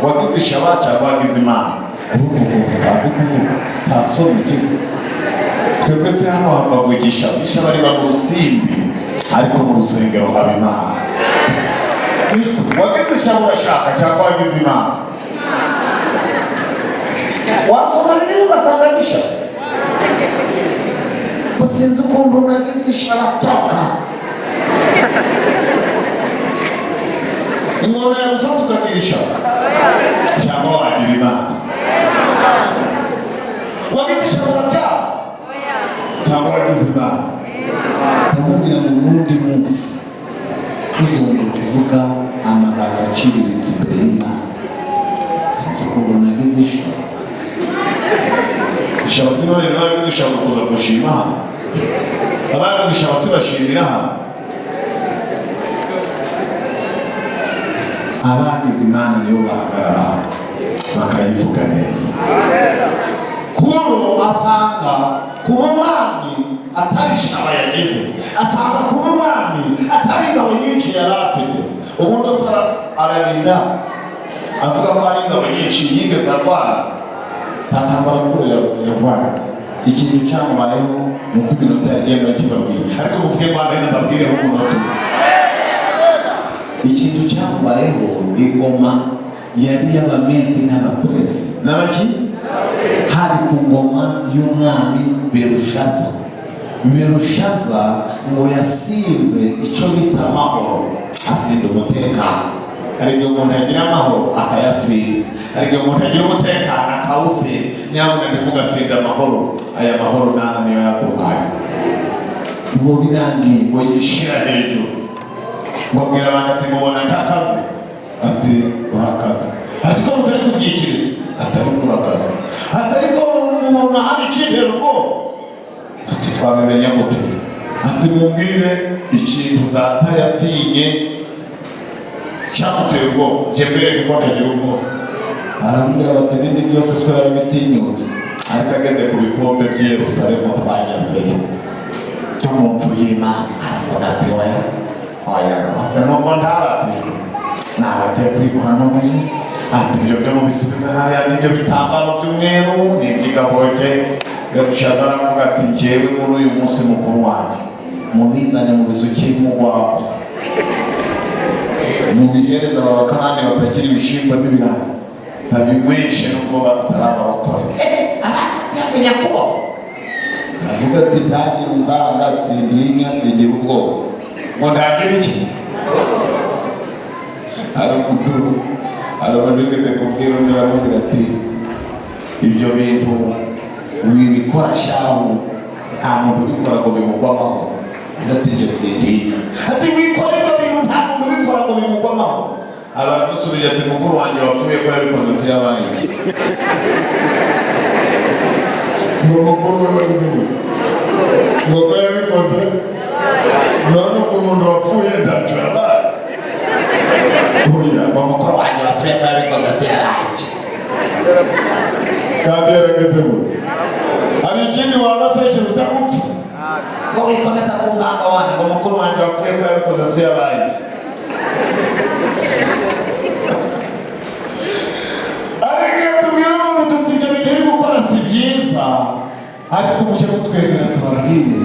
Speaker 1: Wagize ishaba cyangwa wagize Imana? Urumva ukuntu utazi kuvuga, nta soni ugira. Twebwe se hano bavugisha ishaba riba mu rusimbi, ariko mu rusengero haba Imana. Wagize ishaba urashaka cyangwa wagize Imana? Wasoma Bibiliya ugasanga n'ishaba. Ngo sinzi ukuntu nagize ishaba, toka ingona yagufata ukagira ishaba cyangwa wagira Imana? Wagize ishaba urabyara cyangwa wagize Imana? Ndamubwira ngo n'undi munsi tuzongera kuvuga amagambo aciriritse imbere y'Imana. Sinzi ukuntu nagize ishaba. Ishaba si none nawe ishaba kuza gushima hano. Abagize ishaba si bashimira hano. Abagize Imana nibo bahagarara hano bakayivuga neza. Kuro asanga kuba umwami atari ishaba yagize, asanga kuba umwami atari ingabo nyinshi yari afite. Ubundi ararinda avuga ko ari ingabo nyinshi yigeze arwana, nta ntambara Kuro yarwana. Ikintu cyamubayeho ni uko iminota yagiye nakibabwiye, ariko muvuge ngo amen, mbabwireho umunota umwe. Ikintu cyamubayeho, ingoma yari iy'Abamedi n'Abaperesi n'abaki, hari ku ngoma y'umwami Berushaza. Berushaza ngo yasinze icyo bita amahoro, asinda umutekano. Hari igihe umuntu agira amahoro akayasinda, hari igihe umuntu agira umutekano akawusinda. Nyabuna ntimugasinda amahoro, aya mahoro nana niyo yaduhaye. Ngo birangiye ngo yishira hejuru, ngo abwira abantu ati mubona ntakaze, ati urakaze, ati ko mutari kubyikiriza, atari murakaze, ati ariko mubona hari ikintera ubwoba, ati twabimenya gute, ati mumbwire ikintu data yatinye cyamuteye ubwoba, njye mbereke ko ntagira ubwoba. Arambwira bati ibindi byose siko yarabitinyutse, ariko ageze ku bikombe by'i Yerusalemu twanyazeyo byo mu nzu y'Imana, aravuga ati oya oya rwose nubwo ntabatijwe nabagiye kwikoramo muri, ati ibyo byo mubisubize hariya n'ibyo bitambaro by'umweru n'iby'igaburo rye. Berushaza aravuga ati njyewe muri uyu munsi mukuru wanjye mubizane mubisukire mugwagwa, mubihereza aba bakarani bapakira ibishyimbo n'ibirayi babinyweshe nubwo batari abarokore. Aravuga ati ntagira umuganda, sindinya, singira ubwoba. Ngo ntagira iki? Hari umuntu wigeze kubwira undi, aramubwira ati ibyo bintu wibikora shahu, nta muntu ubikora ngo bimugwe amahoro. Undi ati njye sindinya. Ati wikora ibyo bintu, nta muntu ubikora ngo bimugwe amahoro. Abaramusubije ati mukuru wanjye wapfuye ko yabikoze si yabaye iki? Ngo mukuru we wagize gute? Ngo ko yabikoze, none ubwo umuntu wapfuye ntacyo yabaye. Oya, ngo mukuru wanjye wapfuye ko yabikoze si yabaye iki? Kandi yarageze gute? Hari ikindi waba se kiruta gupfa? Ngo wikomeza ku ngamba wanjye, ngo mukuru wanjye wapfuye ko yabikoze si yabaye iki? Ariko iyo tubwira umuntu tuti ibyo bintu uri gukora si byiza, ariko mujye mutwemera tubabwire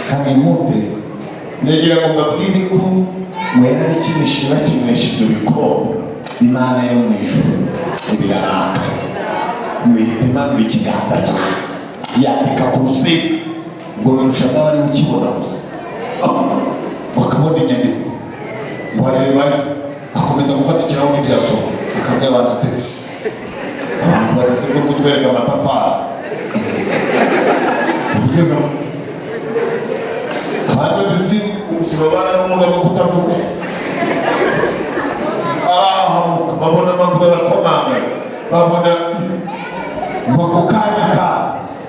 Speaker 1: kandi mwihute. Ndagira ngo mbabwire ko mwera bikinishije bakinywesha ibyo bikombe, Imana yo mu ijuru ibiraraka, mwihita imanura ikiganza cyayo yandika ku rusinga, ngo birusha azaba ari ukibona gusa, bakabona inyandiko. Ngo arebayo, akomeza gufata ikirahuri ntiyasoma, akabwira abantu atetse, abantu batetse ko kutwereka amatafari. Abandi batetse babana n'ubumuga bwo kutavuga, arahamuka, babona amaguru arakomanga, babona ngo ako kanya ka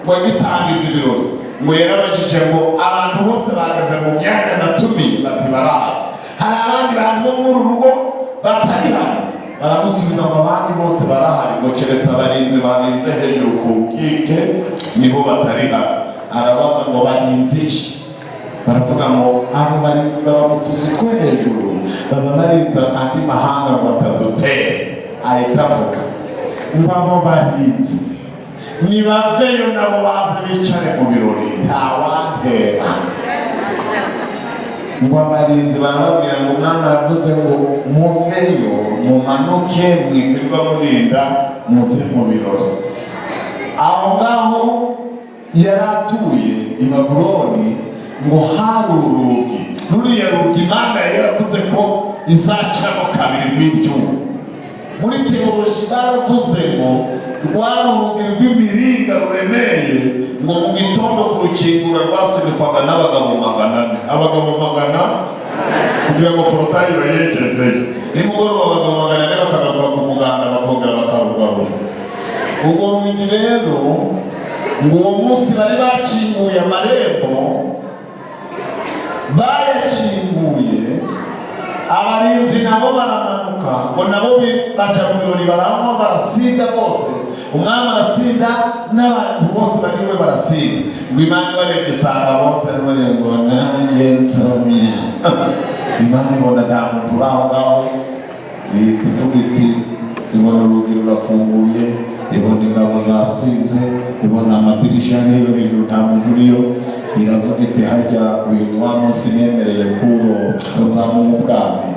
Speaker 1: ngo agitangiza ibirori, ngo yarabajije ngo abantu bose bahagaze mu myanya natumiye, bati barahari, hari abandi bantu bo muri uru rugo batari hano. Baramusubiza ngo abandi bose barahari, ngo keretse abarinzi barinze hejuru ku nkike nibo batari hano. Arabaza ngo barinze iki? Baravuga ngo abo barinzi baba mu tuzu two hejuru, baba barinze andi mahanga ngo atadutera. Ahita avuga ngo abo barinzi nibaveyo nabo baze bicare mu birori, ntawantera. Ngo abarinzi barababwira ngo umwami aravuze ngo muveyo, mumanuke, mwikwirirwa murinda, muze mu birori. Aho ngaho yari atuye i Babuloni, ngo hari urugi, ruriya rugi Imana yari yaravuze ko izacamo kabiri rw'ibyuma. Muri théologie baravuze ngo rwari urugi rw'imiringa ruremeye, ngo mu gitondo kurukingura rwasunikwaga n'abagabo 400, abagabo magana, kugira ngo portail bayegezeyo. Nimugoroba abagabo 400 bakagaruka ku muganda, bakongera bakarugarura urwo rugi. Rero ngo uwo munsi bari bakinguye amarembo, bayakinguye, abarinzi nabo baramanuka, ngo nabo baja mu birori, baranywa, barasinda bose. Umwami arasinda n'abantu bose bari iwe barasinda. Ngo Imana ibarebye isanga bose bari ngo nanjye nsomye. Imana ibona nta muntu uri aho ngaho, ihita ivuga iti, ibona urugi rurafunguye, ibona ingabo zasinze, ibona amadirisha ariyo hejuru nta muntu uriyo, iravuga iti: "Hajya uyu ni wa munsi nemereye Kuro ko nzamuha ubwami."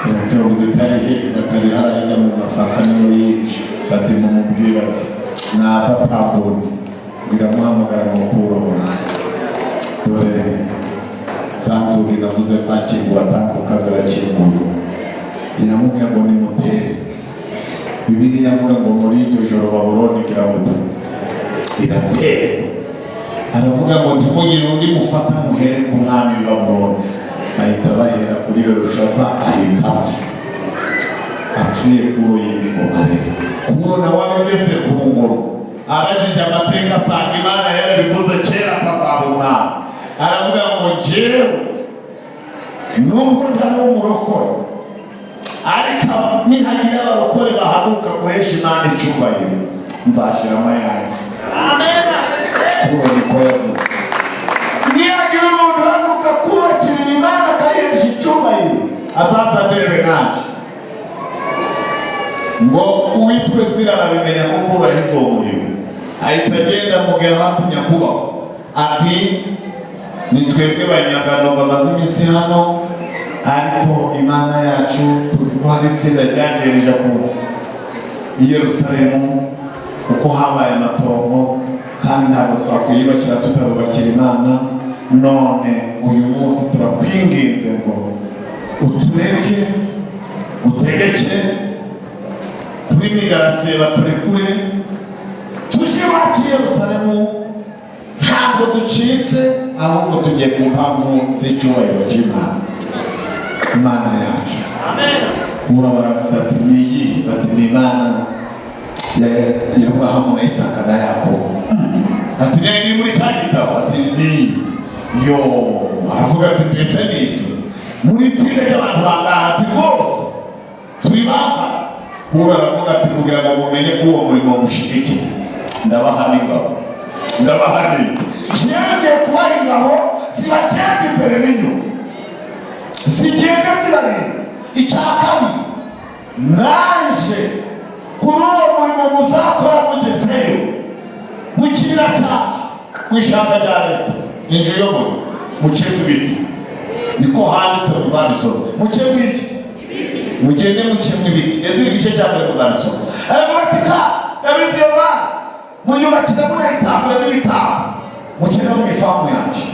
Speaker 1: Irakibabuze itari he? Batari harahijya mu masaka niyo yinshi. Bati: "Mumubwiraze naza atambuke." Ngo iramuhamagara ngo: "Kuro, dore za nzugi navuze nzakingura, tambuka, zirakingura." Iramubwira ngo nimutere. Bibiliya iravuga ngo muri iryo joro Babuloni irabuta, iraterwa. Aravuga ngo ntimugire undi mufata, muhere ku mwami w'i Babuloni. Bahita bahera kuri Berushaza, ahita apfa. Apfuye, Kuro yima ingoma. Rero Kuro nawe arageze ku ngoma, abajije amateka asanga Imana yarabivuze kera akazaba umwami. Aravuga ngo njyewe nubwo ntari umurokore, ariko nihagira abarokore bahaguruka guhesha Imana icyubahiro, nzashyiramo ayanjye. Kuro niko yavuze: nihagira umuntu uhaguruka kubakira Imana akayihesha icyubahiro, azaza ndebe nanjye. Ngo uwitwe Zira arabimenya ko Kuro yahize uwo muhigo, ahita agenda amugeraho ati: "Nyakubahwa," ati, "ni twebwe banyagano bamaze iminsi hano, ariko Imana yacu tuzi ko hari itsinda ryangereje ku i Yerusalemu kuko habaye amatongo, kandi ntabwo twakwiyubakira tutarubakira Imana. None uyu munsi turakwinginze ngo utureke, utegeke kuri migarasiye baturekure tuje iwacu i Yerusalemu. Ntabwo ducitse, ahubwo tugiye ku mpamvu z'icyubahiro cy'Imana, Imana yacu." Kura baravuze ati: "Ni iyihe?" Bati: "Ni Imana ya Aburahamu na Isaka na Yakobo." Ati: "Ni muri cya gitabo?" Ati: "Ni yo." Aravuga ati: "Mbese ni ibyo? Muri itsinda ry'abantu bangaha?" Ati: "Rwose turi bangana." Kura aravuga ati: "Kugira ngo mumenye ko uwo murimo mushigikiye, ndabaha n'ingabo, ndabaha n'iki. Jewe ngiye kubaha ingabo zibagenda imbere n'inyuma, zigenda zibarinze. Icya kabiri, nanje kuri uwo murimo muzakora mugezeyo mu kibira cyacu, mu ishyamba rya leta, inzu iyoboye, mucemo ibiti." Niko handitse, muzabisoma. Mucemo iki? Mugende mucemo ibiti. Ezira igice cya mbere muzabisoma. Aravuga ati: "Ka ndabizi, iyo mana muyubakira, munayitambura n'ibitambo, mukene mu ifamu yanjye,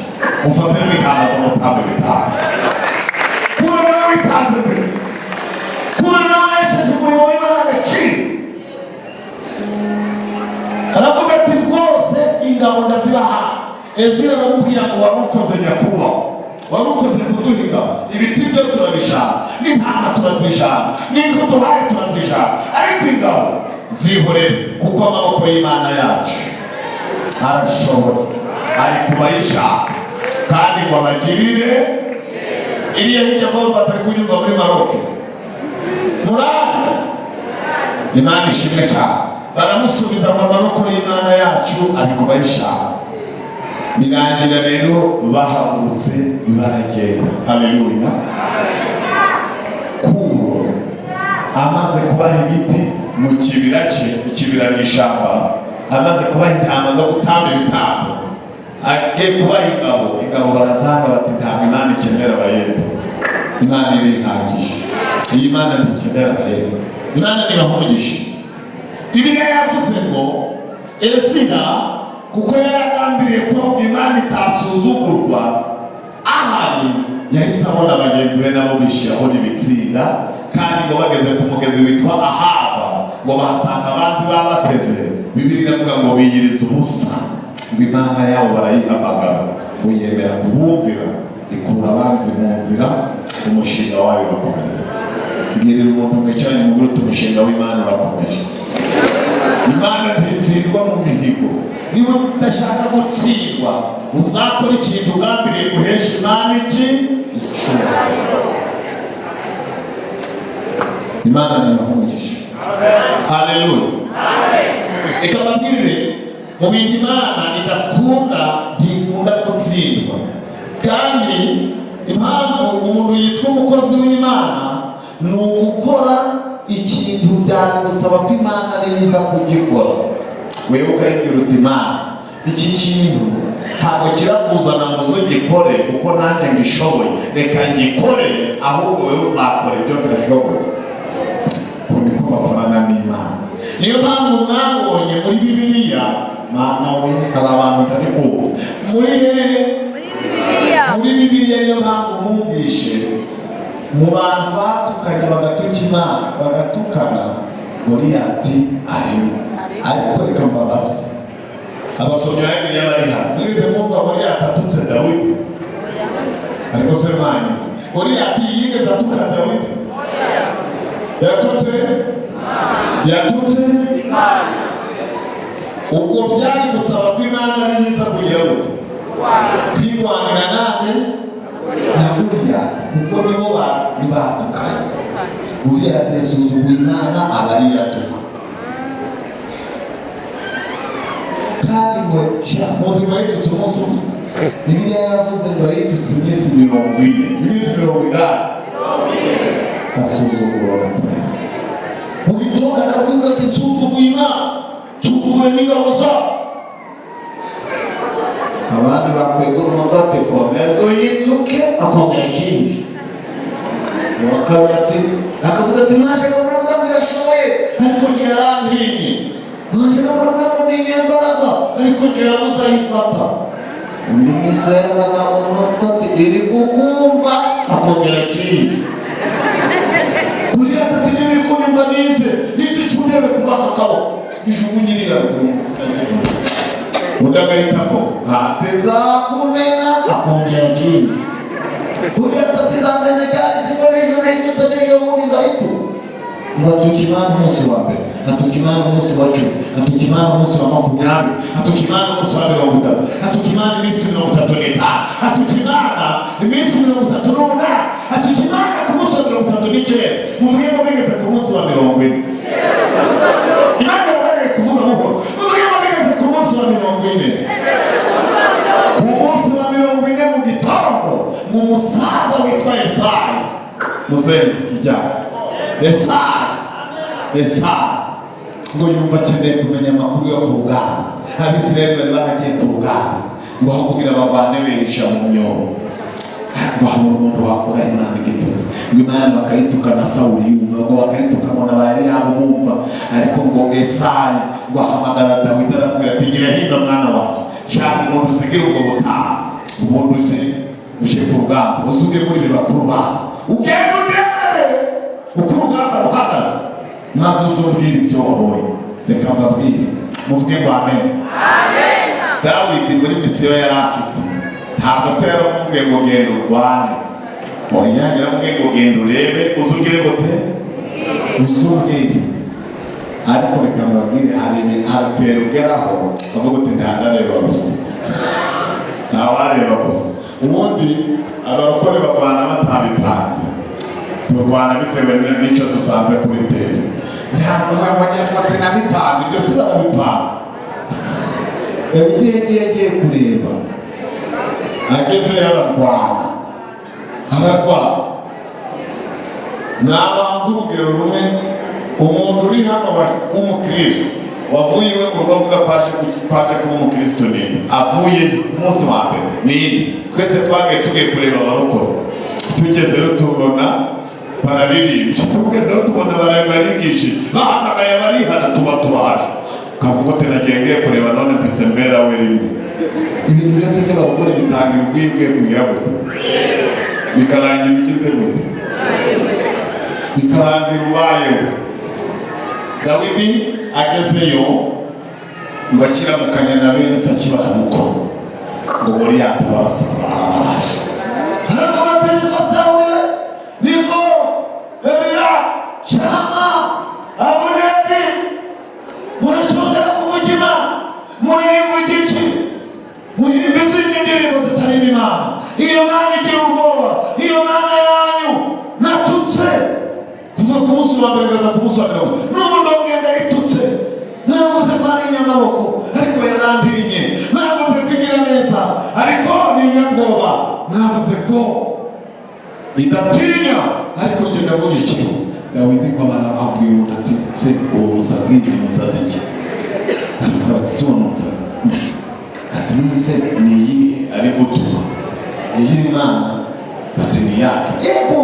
Speaker 1: mufate n'ibitamba zo mutamba ibitambo." Kuro nawe witanze mbere, kuro nawe yashyize umurimo w'Imana agaciro. Aravuga ati: "Rwose ingabo ndazibaha." Ezira aramubwira ngo: "Wari ukoze, nyakubahwa, wari ukoze kuduha ingabo. Ibiti byo turabishaka, n'intama turazishaka, n'inka uduhaye turazishaka, ariko ingabo zihorere, kuko amaboko y'Imana yacu arashoboye, ari kubayishaka kandi ngo abagirire." Iriya hirya ko batari kunyumva muri Maroke. Murari Imana ishimwe cyane. Baramusubiza ngo amaboko y'Imana yacu ari kubayishaka. Birangira rero bahagurutse baragenda. Haleluya. Kuro amaze kubaha ibiti mu kibira cye, ikibira ni ishyamba, amaze kubaha intama zo gutamba ibitambo, agiye kubaha ingabo, ingabo barazanga bati ntabwo Imana ikenera abayede, Imana irihagije, iyi Mana ntikenera abayede. Imana nibaha umugisha. Bibiliya yavuze ngo Ezira kuko yari agambiriye ko Imana itasuzugurwa ahari, yahise abona bagenzi be nabo bishyiraho n'ibitsinda, kandi ngo bageze ku mugezi witwa Ahava ngo bahasanga abanzi babateze. Bibiliya iravuga ngo biyiriza ubusa, ngo Imana yabo barayihamagara, ngo yemera kubumvira, ikura abanzi mu nzira, umushinga wayo urakomeza. Mbwirira umuntu mwicaranye mugure uti umushinga w'Imana urakomeje. Imana ntitsindwa mu mihigo. Niba udashaka gutsindwa, uzakora ikintu ugambiriye guhesha Imana iki? Icyubahiro. Imana nibaha umugisha. Haleluya. Reka mbabwire, mu bintu Imana idakunda, ntikunda gutsindwa. Kandi impamvu umuntu yitwa umukozi w'Imana ni ugukora ikintu byari gusaba ko Imana ariza kugikora, wewe ukayibwira uti Imana, iki kintu ntabwo kirakuzana ngo uzugikore kuko nanjye ngishoboye, reka ngikore, ahubwo wewe uzakora ibyo ntashoboye. Uko niko bakorana n'Imana. Niyo mpamvu mwabonye muri Bibiliya, Mana we, hari abantu ntari kumva muri hehe?
Speaker 2: Muri Bibiliya.
Speaker 1: Muri Bibiliya. Niyo mpamvu mwumvishe mu bantu batukanye, bagatuka Imana, bagatukana, Goliyati arimo. Ariko reka mbabaze, abasomyi ba Bibiliya bari hano, mwigeze mwumva Goliyati atutse Dawidi? Ariko se mwanyumva, Goliyati yigeze atuka Dawidi? Yatutse, yatutse. Ubwo byari gusaba ko Imana ari iza kugira gute? Kwirwanira nande? Na Goliyati, kuko nibo batukanye. Goliyati yasuzuguye Imana, aba ariyatuka. Kandi ngo muzi ngo yitutse umunsi umwe? Bibiliya yavuze ngo yitutse iminsi 40, iminsi 80, asuzugura na mu gitondo akabyuka ati nsuzuguye Imana, nsuzuguye n'ingabo zabo. Abandi bakwegura umutwe ati komeza uyituke, akongera ikindi. Uwa kabiri ati, akavuga ati mwajyaga muravuga ngo irashoboye, ariko nje yarantinye, mwajyaga muravuga ngo ni inyembaraga, ariko nje yabuze ayifata. Undi Mwisirayeli akazamura umutwe ati iri kukumva, akongera ikindi. Goliyati ati niba iri kunyumva, nize nize icyo urebe kuba aka kaboko ijugunye iriya ruguru. Undi agahita avuga ntatezakumena, akongera ikindi. Goliyati ati zamena ryari siko n'ejo nahindutse n'ejo bundi ngahita. Ngo atuka Imana umunsi wa mbere, atuka Imana umunsi wa 10, atuka Imana umunsi wa 20, atuka Imana umunsi wa 30, atuka Imana iminsi 35, atuka Imana iminsi 38, atuka Imana ku munsi wa 39. Muvuge ngo bigeze ku munsi wa 40. Imana yabareye kuvuga buhoro. Muvuge ngo bigeze ku munsi wa 40. Ku munsi wa 40 mu gitondo, mu musaza witwa Yesayi, muzehe kijyana Yesayi, Yesayi ngo yumva akeneye kumenya amakuru yo ku rugamba. Abisirayeli bari baragiye ku rugamba, ngo aho kugira barwane bihisha mu myobo, ngo habura umuntu wakura Imana igitutsi, ngo Imana bakayituka na Sawuli yumva, ngo bakayituka ngo na ba Eliyabu bumva. Ariko ngo Esayi ngo ahamagara Dawidi, aramubwira ati gira hino mwana wanjye, shaka umuntu usigira ubwo butaha, ubundi uje ku rugamba, uzugemurire bakuru bawe, ugende underere uko urugamba ruhagaze, maze uzubwire ibyo wabonye. Reka mbabwire, muvuge ngo amen. Dawidi muri misiyo yari afite, ntabwo se yaramubwiye ngo genda urwane, oya, yaramubwiye ngo genda urebe, uzugire gute? Uzubwire. Ariko reka mbabwire, hari haratera ugeraho bavuga uti ntandareba gusa, ntawareba gusa. Ubundi abarokore barwana batabipanze. Turwana bitewe n'icyo dusanze kuri terrain. Nta muntu uvuga ngo ngira ngo sinabipanze. Ibyo si barabipanga. Dawidi yagiye agiye kureba, agezeyo ararwana, ararwana. Nabanga urugero rumwe: umuntu uri hano w'umukristo wavuye iwe mu rugo avuga ko aje kuba umukristo ninde? Avuye umunsi wa mbere ninde? Twese twagiye tugiye kureba abarokore, tugezeyo tubona bararirimbye, tugezeyo tubona barigishije, bahamagaye abarihana, tuba turaje. Ukavuga uti: "Nagiye ngiye kureba, none mpise mbera we rimwe." Ibintu byose by'abarokore bitangira ubwiye ugiye kugira gute, bikarangira ugize gute, bikarangira ubayeho. Dawidi agezeyo ngo akiramukanya na bene se, akibaha mukoro, ngo Goliyati barasaba baraje. Haravuga ati: "Niko Sawuli, niko Eliya, Shama, Abuneri, muracongera kuvuga Imana, murivuga iki? Muhimba izindi ndirimbo zitarimo Imana. Iyo Mana igira ubwoba, iyo Mana yanyu natutse kuva ku munsi wa mbere kugeza ku munsi wa 40, n'ubu ndongenda yitutse. Navuze ko ari inyamaboko, ariko yarantinye. Navuze ko igira neza, ariko ni inyabwoba. Navuze ko idatinya, ariko njye ndavuga iki?" Dawidi ngo barababwiye umuntu ati: "Se uwo musazi ni musazi ki?" Aravuga bati: "Si uwo ni umusazi." Ati: "None se ni iyihe ari gutuka? Ni iyihe Mana?" Bati: "Ni iyacu." "Yego,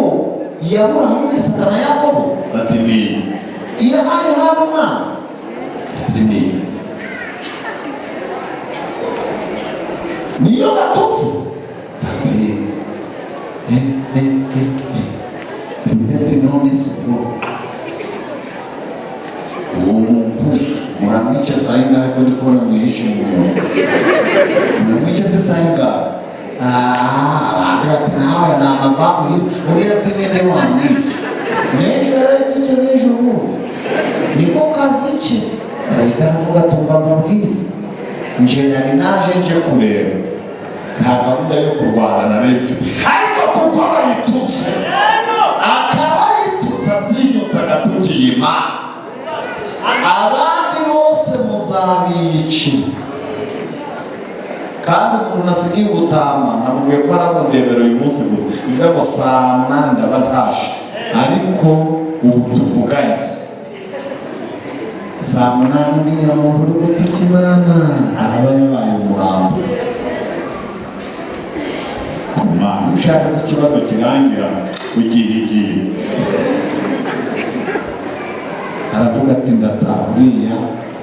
Speaker 1: iya Aburahamu, Isaka na Yakobo?" Bati: "Ni iyi." "Iyahaye hano umwana?" Bati: "Ni iyi." "Niyo batutse?" Bati: "Eh, eh, eh, eh." Dawidi ati: "None se ubwo uwo muntu muramwica saa ingahe, ko ndi kubona mwihishe mu myobo? Muramwica se saa ingahe?" Ah, abandi bati: "Nawe ni amavambu, uriya se ninde wamwica? N'ejo yarayitutse, n'ejo bundi, niko kazi ke." Dawidi aravuga: "Tumva mbabwire, nje nari naje nje kureba, nta gahunda yo kurwana nari mfite, ariko kuko bayitutse, akaba yitutse, atinyutse agatukiye Imana, abandi bose muzabiyicira. Kandi umuntu nasigiye ubutama namubwiye ko arabundebera uyu munsi gusa, bivuga ngo saa 8 ndaba ntashe. Ariko ubu tuvuganye saa 8, uriya muntu uri gutuka Imana araba yabaye umurambo ku Mana." Iyo ushaka ko ikibazo kirangira, ugiye igihe. Aravuga ati: "Ndataha, uriya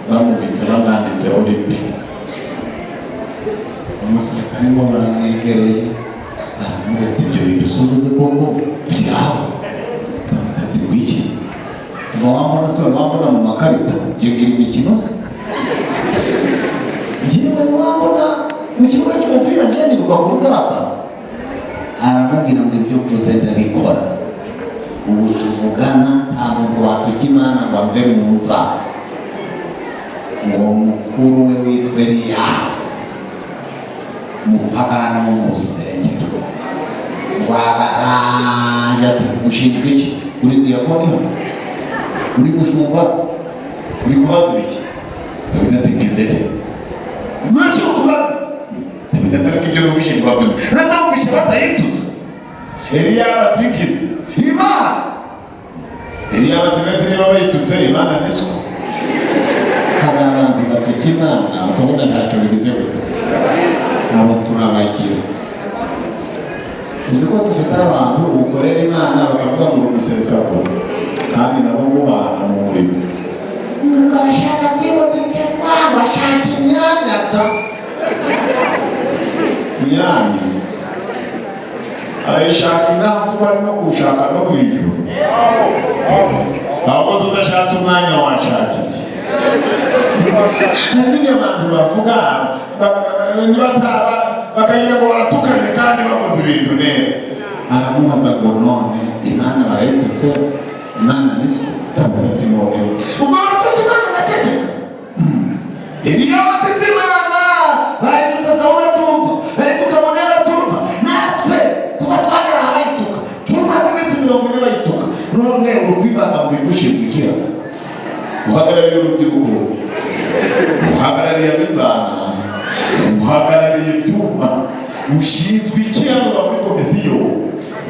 Speaker 1: bamubitse bamwanditseho ripi." Umusirikare ngo baramwegereye, aramubwira ati: "Ibyo bintu usuzuze koko byaba?" Dawidi ati: "Wiki kuva wambona se, wari wambona mu makarita? Njye ngira imikino se? Njyewe wari wambona mu kibuga cy'umupira? Njye nirirwa kuri karakara." Aramubwira ngo: "Ibyo mvuze ndabikora. Ubu tuvugana nta muntu watuka Imana ngo amve mu nza." Ngo mukuru we witwa Eliya, umupagani wo mu rusengero, ngo abaranje ati: "Ushinzwe iki? Uri diyakoni hano? Uri mushumba? Uri kubaza ibiki?" Dawidi ati: "Ngize nte?" "Mwese uri kubaza?" Dawidi ati: "Ariko ibyo numvise ntibabyumva neza, wumvise batayitutse?" Eliya batigize Imana. Eliya bati: "Mbese niba bayitutse Imana ni so?" Hari abantu batuka Imana ukabona ntacyo bigize gute. Abo turabagira. Uzi ko dufite abantu ukorera Imana bakavuga ngo uri gusesagura, kandi nabo mubana mu murimo, bashaka kwibonekeza, bashaka imyanya da imyanya arayishaka inaha, si bari no kuwushaka no mu ijuru. Ahubwo se udashatse umwanya wanshakiye? Hari n'igihe abantu bavuga bakagira ngo baratukanye kandi bavuze ibintu neza. Aramubaza ngo: "None Imana barayitutse, Imana ni so?" Dawidi ati: "None ubwo baratutse Imana ngaceceka?" Eliya bateze Imana bayitutse, Sawuli atumva, bayituka, Abuneri atumva, natwe kuva twagera aha bayituka, tumaze iminsi 40 bayituka. Uhagarariye urubyiruko, uhagarariye abibana, uhagarariye ibyuma, ushinzwe iki hano? Uba muri komisiyo,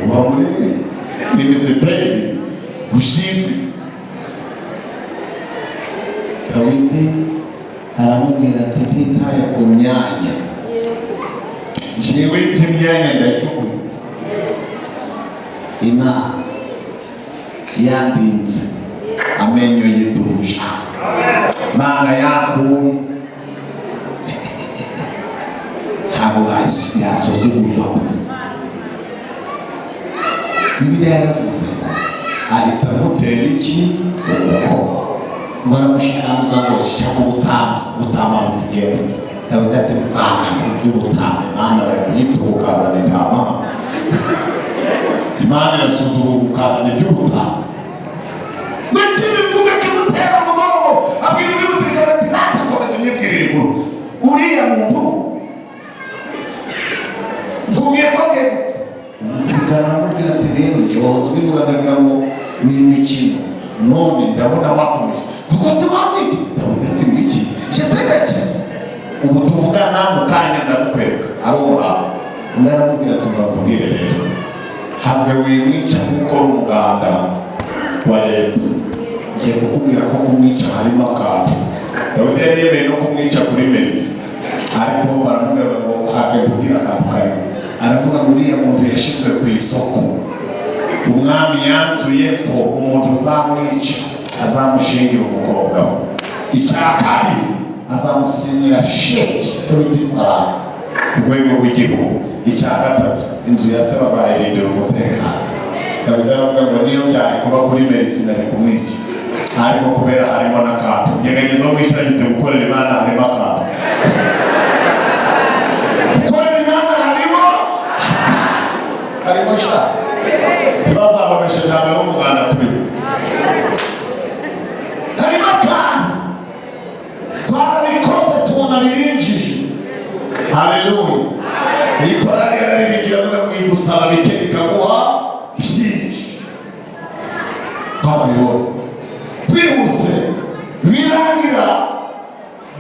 Speaker 1: uba muri minisiteri, ushinzwe? Dawidi aramubwira ati: "Ntitaye ku myanya, njyewe iby'imyanya ndajugunya. Imana yandinze amenyo yiduruje, Mana yakuye, ntabwo yasuzugurwa." Bibiliya yaravuze ngo ahita amutera iki? Umugongo. Ngo aramushikanuza ngo cyangwa ubutama, ubutama busigaye. Dawidi ati: "Mvana by'ubutama, Imana bari kuyituka ukazana intama. Imana irasuzugurwa ukazana iby'ubutama." Nakibivuga kimutera umugongo, abwira undi musirikare ati: "Rata, komeza unyibwirire inkuru. Uriya muntu nkubwiye ko agiye gupfa." Umusirikare aramubwira ati: "Rero njye wahoze ubivuga ndagira ngo ni imikino, none ndabona wakomeje, kuko se wamwica." Dawidi ati: "Ngiki njye se ndaki ubu tuvugana, mu kanya ndamukwereka ari umurava." Undi aramubwira ati: "Umva kubwire rero, have wimwica kuko uri umuganda wa leta. Ngiye kukubwira ko kumwica harimo akantu." Dawidi yari yemeye no kumwica kuri merci, ariko baramubwira ngo have kubwira akantu karimo. Aravuga ngo uriya muntu yashyizwe ku isoko. Umwami yanzuye ko umuntu uzamwica azamushingira umukobwa we. Icya kabiri, azamusinyira sheki turuta ifaranga ku rwego rw'igihugu. Icya gatatu, inzu ya se bazayirindira umutekano. Dawidi aravuga ngo niyo byari kuba kuri merci nari kumwica, ariko kubera harimo n'akantu. Nyeganyeza wo mwicaranye ute: gukorera Imana harimo akantu. Gukorera Imana harimo sha, ntibazababeshe, ntabwo ari umuganda turimo, harimo akantu. Twarabikoze tubona birinjije. Haleluya! Iyi korali yararirimbye avuga ngo igusaba bike ikaguha byinshi. Twarabibonye. Twihuse, birangira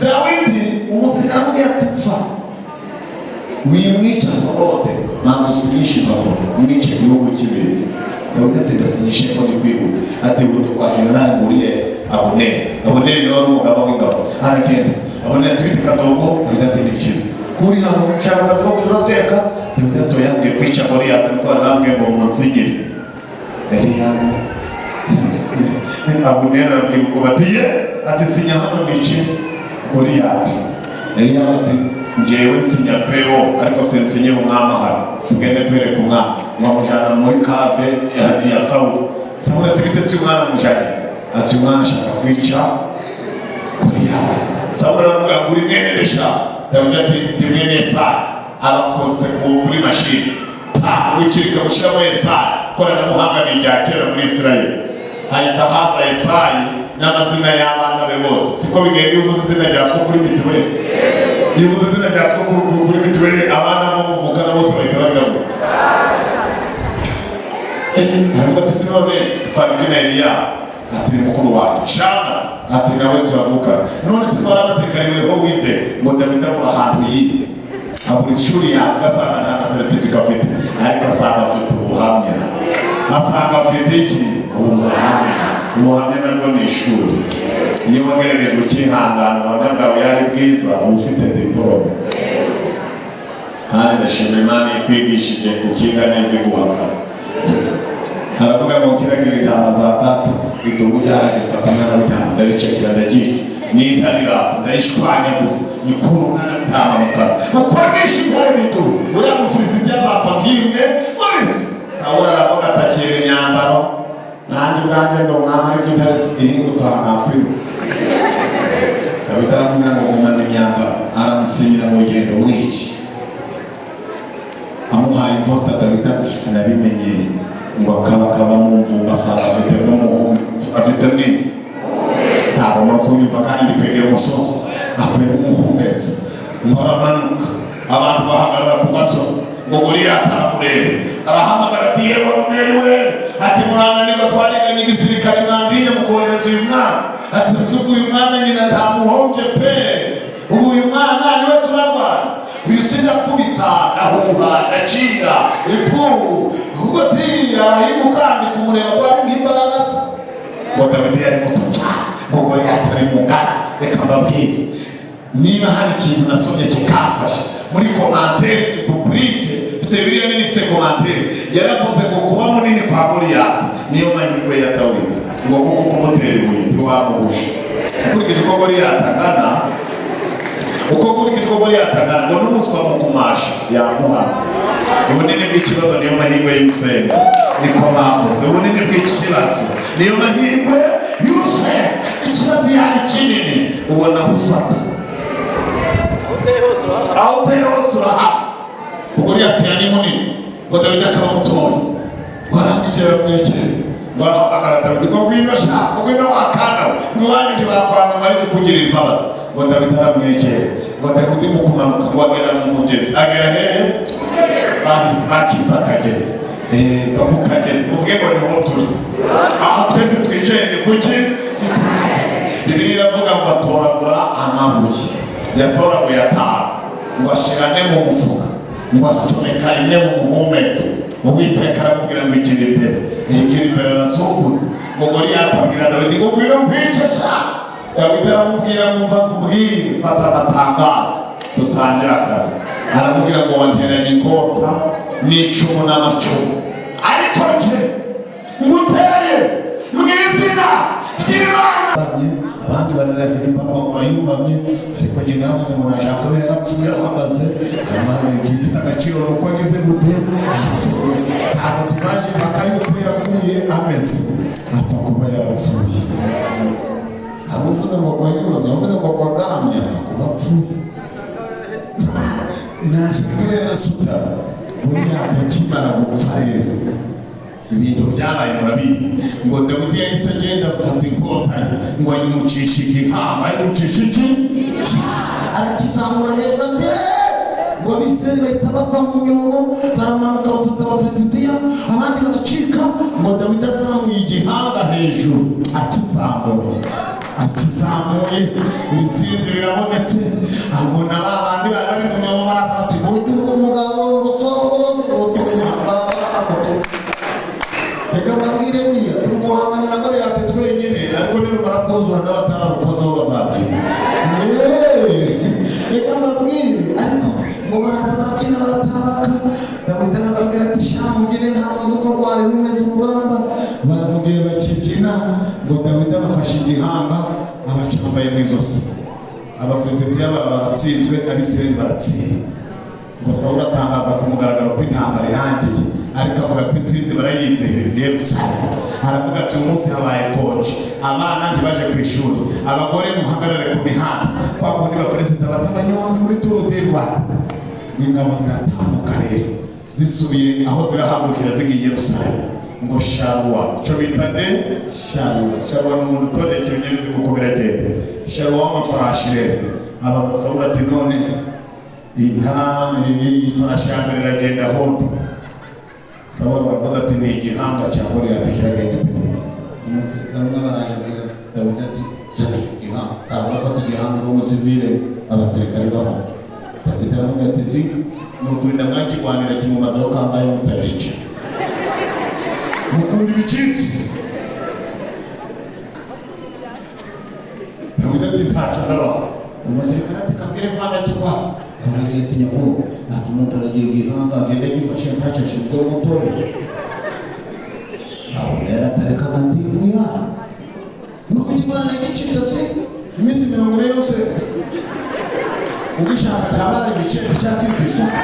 Speaker 1: Dawidi, umusirikare amubwiye ati: "Pfa, wimwica forode, manza usinyishe impapuro, mwice igihugu kibizi." Dawidi ati: "Ndasinyishe ko ni kwihuta." Ati: "Wute kwa Jenerali nguriye Abuneri." Abuneri niwe wari umugaba w'ingabo. Aragenda. Abuneri ati: "Bite kadogo?" Dawidi ati: "Ni byiza kuri hano, shaka akazi ko kuja urateka." Dawidi ati: "Oya, ngiye kwica Goliyati, ariko bari bambwiye ngo munsigire." Eliyabu, Abuneri arabwira ubwo bati ye, ati: "Sinya hano nice Goliyati." Eliyabu ati: "Njyewe nsinya peo, ariko sinsinyira umwami ahari, tugende kwereka umwami." Bamujyana muri cave ya Sawuli. Sawuli ati: "Bite si umwana mujyanye?" Ati: "Umwana ashaka kwica Goliyati." Sawuli aravuga ngo: "Uri mwene nde sha?" Dawidi ati: "Ndi mwene Yesayi." Abakoze kuri mashini pa wikirika gushyiramo Yesayi. Koranabuhanga ni irya kera muri Isirayeli. Hahita haza Yesayi n'amazina y'abana be bose. Siko bigenda iyo uvuze izina rya so kuri mituweli? Iyo uvuze izina rya so kuri mituweli, abana bo muvukana bose bahita bagira ngo. Aravuga ati: "Sinone Fariki na Eliya?" Ati: "Ni mukuru wanjye." Shamazi ati: "Nawe turavukana." None se ko ari abasirikare weho wize? Ngo Dawidi abura ahantu yize, abura ishuri yavuga, asanga nta na certificate afite, ariko asanga afite ubuhamya. Asanga afite iki? Ubuhamya. Ubuhamya nabwo ni ishuri. Iyo wagerageje ukihangana, ubuhamya bwawe yari bwiza, uba ufite diporome. Kandi ndashimira Imana ikwigishije ukiga neza, iguha akazi. Aravuga ngo nkiragira intama za data, idubu ryaraje rifata umwana w'intama, ndaricakira, ndagica, n'intare iraza ndayishwanya gusa, nyikura umwana w'intama mu kanwa. Uko nishe intare n'idubu, uriya Mufilisitiya azapfa nk'imwe muri zo. Sawuli aravuga atakira imyambaro: "Nanjye ubwanjye ndi umwami, ariko intare ihingutse aha nakwiruka." Dawidi aramubwira ngo gumana imyambaro, aramusinyira ngo genda umwice. Amuhaye inkota, Dawidi ati: "Sinabimenyeye." Ngo akaba mu mvumba, asanga afite n'umuhungu, afite n'iki. Ntabwo muri kunyumva kandi ndi kwegera umusozi. Akuyemo umuhumetso, ngo aramanuka, abantu bahagarara ku gasozi. Ngo Goliyati aramureba, arahamagara ati: "Yewe Abuneri we!" Ati: "Murananirwa, twariganye igisirikare, mwandinye mukohereza uyu mwana." Ati ese ubwo uyu mwana nyina ntamuhombye pe? Ubu uyu mwana niwe turarwana? Uyu sindakubita, ndahuha, ndacira ipfu, ubwo si arahinguka, ndi kumureba ko ari nk'imbaraga se. Ngo Dawidi yari muto cyane, ngo Goliyati ari mu ngano. Reka mbabwire, niba hari ikintu nasomye kikamfasha muri commentaire publique, mfite Bibiliya nini ifite commentaire, yaravuze ngo kuba munini kwa Goliyati niyo mahirwe ya Dawidi, ngo kuko kumutera ibuye ntiwamuhusha. Ukurikije uko Goliyati angana, uko ukurikije uko Goliyati angana, ngo n'umuswa mu kumasha yamuhana. Ubunini bw'ikibazo niyo mahirwe y'usenga, niko bavuze. Ubunini bw'ikibazo niyo mahirwe y'usenga. Ikibazo iyo ari kinini, ubona aho ufata, aho uteye hose urahaba. Kuko Goliyati yari munini, ngo Dawidi akaba mutoya. Barangije baramwegera, bahamagara Dawidi ngo ngwino sha, ngo ngwino wakana we, ngo iwanyu ntibakwanga, ngo ariko kugirira imbabazi. Ngo Dawidi aramwegera. Ngo Dawidi mu kumanuka ngo agera mu mugezi. Agera hehe? Bahise bakise akagezi ku kagezi. Muvuge ngo niho turi, aho twese twicaye ni kuki? Ni ku kagezi. Bibiliya iravuga ngo atoragura amabuye, yatoraguye atanu, ngo ashira ane mu mufuka, ngo acomeka rimwe mu muhumetso. Uwiteka aramubwira ngo igira imbere, igira imbere. Arazunguza. Ngo Goliyati abwira Dawidi ngo ngwino nkwice sha. Dawidi aramubwira ngo mva nkubwire, fata amatangazo dutangire akazi. Aramubwira ngo wanteranye inkota n'icumu n'amacumu, ariko nje nguteye mu izina ry'Imana. Abandi bararahimba amaguru yubamye, ariko njye navuze ngo nashaka abe yarapfuye ahagaze. Igifite agaciro ni uko agize gute? Apfuye. Ntabwo tuzaje impaka y'uko yaguye ameze, apfa kuba yarapfuye. Abuvuze ngo agwa yubamye, abuvuze ngo agwa agaramye, apfa kuba apfuye. Nashaka abe yarasutama. Buriya atakimara gupfa rero, ibintu byabaye murabizi. Ngo Dawidi yahise agenda afata inkota ye, ngo ayimucisha igihanga. Ayimucisha iki?
Speaker 4: Arakizamura hejuru ati "Eh!" Ngo Abisirayeli bahita bava mu myobo, baramanuka, bafata Abafilisitiya, abandi baracika.
Speaker 1: Ngo Dawidi azamuye igihanga hejuru, akizamuye, akizamuye, ngo intsinzi birabonetse. Abona ba bandi bari bari mu myobo baraza bati
Speaker 4: burya umugabo umusozi.
Speaker 1: Reka mbabwire, buriya turi guhangana na Goliyati twenyine, ariko nirumara kuzura n'abatararukozeho bazabyina.
Speaker 4: Reka mbabwire, ariko ngo baraza barabyina, baratabaka. Dawidi arababwira ati sha mubyine, nta mazi uko rwari rumeze urugamba.
Speaker 1: Bamugiye bakibyina, ngo Dawidi abafashe igihanga, abacambaye mu ijosi. Abafilisitiya baratsinzwe, Abisirayeli baratsinda. Ngo Sawuli atangaza ku mugaragaro ko intambara irangiye, ariko avuga ko intsinzi barayizihiriza i Yerusalemu. Aravuga ati uyu munsi habaye konje, abana ntibaje ku ishuri, abagore muhagarare ku mihanda, kwa kundi Bafilisita bata abanyonzi muri Tour du Rwanda. Ingabo ziratambuka rero, zisubiye aho zirahagurukira zigiye i Yerusalemu. Ngo sharuwa, icyo bita nde? Sharuwa. Sharuwa ni umuntu utondeka ibinyabiziga uko biragenda. Sharuwa w'amafarashi rero abaza Sawuli ati none inka ifarashi ya mbere iragenda hondo? Sawuli baravuze ati ni igihanga cya Goliyati kiragenda imbere.
Speaker 4: Umusirikare umwe baraje abwira Dawidi ati zana igihanga, ntabwo urafata igihanga uri umusivile, abasirikare babona. Dawidi aravuga ati zi
Speaker 1: Muri kurinda mwakirwanira, kimumazeho kangahe mutagica? Mukunda ibicitsi. Dawidi ati ntacyo ndabaho.
Speaker 4: Umusirikare ati kabwire vana kikwaka. Aragira ati nyakuru, ati umuntu aragira igihanga agenda agifashe ntacyo ashinzwe mu itorero? Abonera atareka amatiku ya nuko ikigwana gicitse se
Speaker 1: Iminsi 40 yose ugishaka ntabara igice cyakiri ku isoko,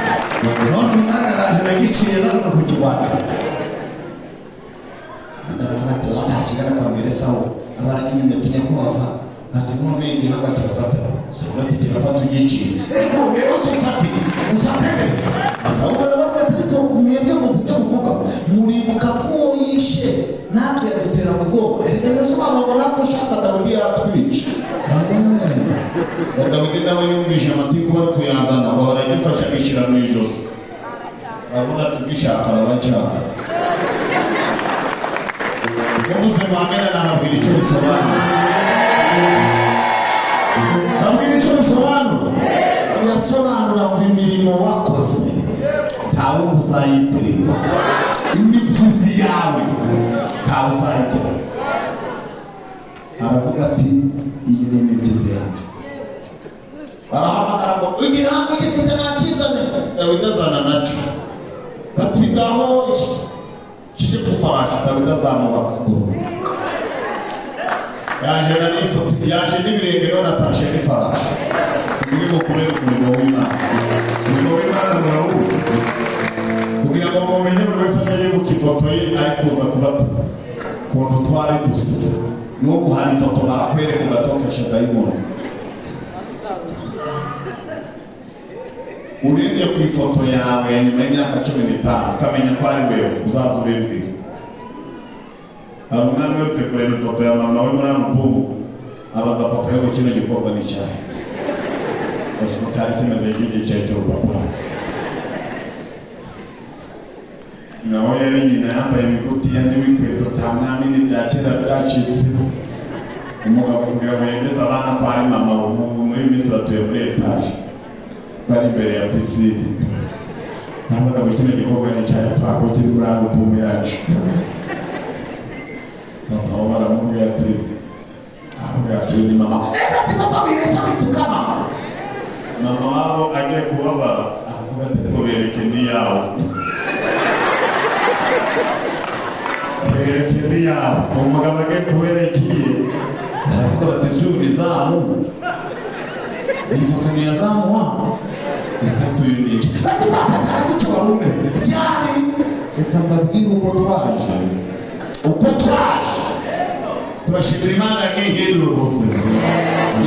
Speaker 1: none umwana araje aragiciye, none muri kukirwanira.
Speaker 4: Ndavuga ati wa nta kigana, akabwira Sawo abaranyimye ati nyakubahwa, ati none igihanga kirafata? Sawuli ati kirafata ugiciye.
Speaker 1: Ariko rero se ufate, ufate neza.
Speaker 4: Sawuli arababwira ati ariko mwebwe muzi ibyo muvuga? Muribuka ko uwo yishe natwe yadutera mu bwoba? Erega birasobanura ngo natwe ashaka Dawidi yatwica.
Speaker 1: Ngo Dawidi nawe yumvishe amatiku bari kuyazana, ngo baragifasha agishyira mu ijosi, aravuga ati ugishaka araba nshaka. Muvuze ngo amena, nababwira icyo bisobanura.
Speaker 4: Babwira icyo bisobanura. Birasobanura ngo imirimo wakoze nta wundi uzayitirirwa, imibyizi yawe ntawe uzayigira. Aravuga ati iyi ni imibyizi yawe. Barahamagara ngo igihango gifite ntakizane. Dawidi azana nacyo. Bati ngaho kije ku farashi. Dawidi azamura akaguru, yaje na n'ifoto, yaje n'ibirenge, none atashe n'ifarashi. Bivuge ngo kubera umurimo w'Imana. Umurimo w'Imana murawuzi, kugira ngo mumenye, buri wese aje yibuka ifoto ye ari kuza kubatiza ukuntu twari dusa. N'ubu hari ifoto bakwereka ugatokesha dayimoni. Urebye ku ifoto yawe ya nyuma y'imyaka 15 ukamenya ko ari wewe, uzaza ubimbwira. Hari umwami uherutse kureba ifoto ya mama we muri alubumu, abaza papa we ngo kino gikorwa ni icyahe? Cyari kimeze nk'igice cy'urupapuro. Nawe yari nyina yambaye ibigutiya n'ibikweto bya mwami n'ibya kera byacitse. Umugabo kugira ngo yemeze abana ko ari mama, ubu muri iyi minsi batuye muri etaje, bari imbere ya pisine. Nabaza ngo kino gikorwa ni icyahe papa kiri muri alubumu yacu? Papa we baramubwira ati, aramubwira ati uyu ni mama. Ati papa wibeshya wituka mama. Mama wabo agiye kubabara aravuga ati ko bereke n'iyawe, bereke n'iyawe. Umugabo agiye kubereka iye, aravuga bati uyu ni zamu, iyi foto ni iya zamu wa ifoto uyu ni iki? Ati papa ntari gutyo wari umeze byari. Reka mbabwire uko twaje, uko twaje. Turashimira Imana yagiye ihindura ubuzima,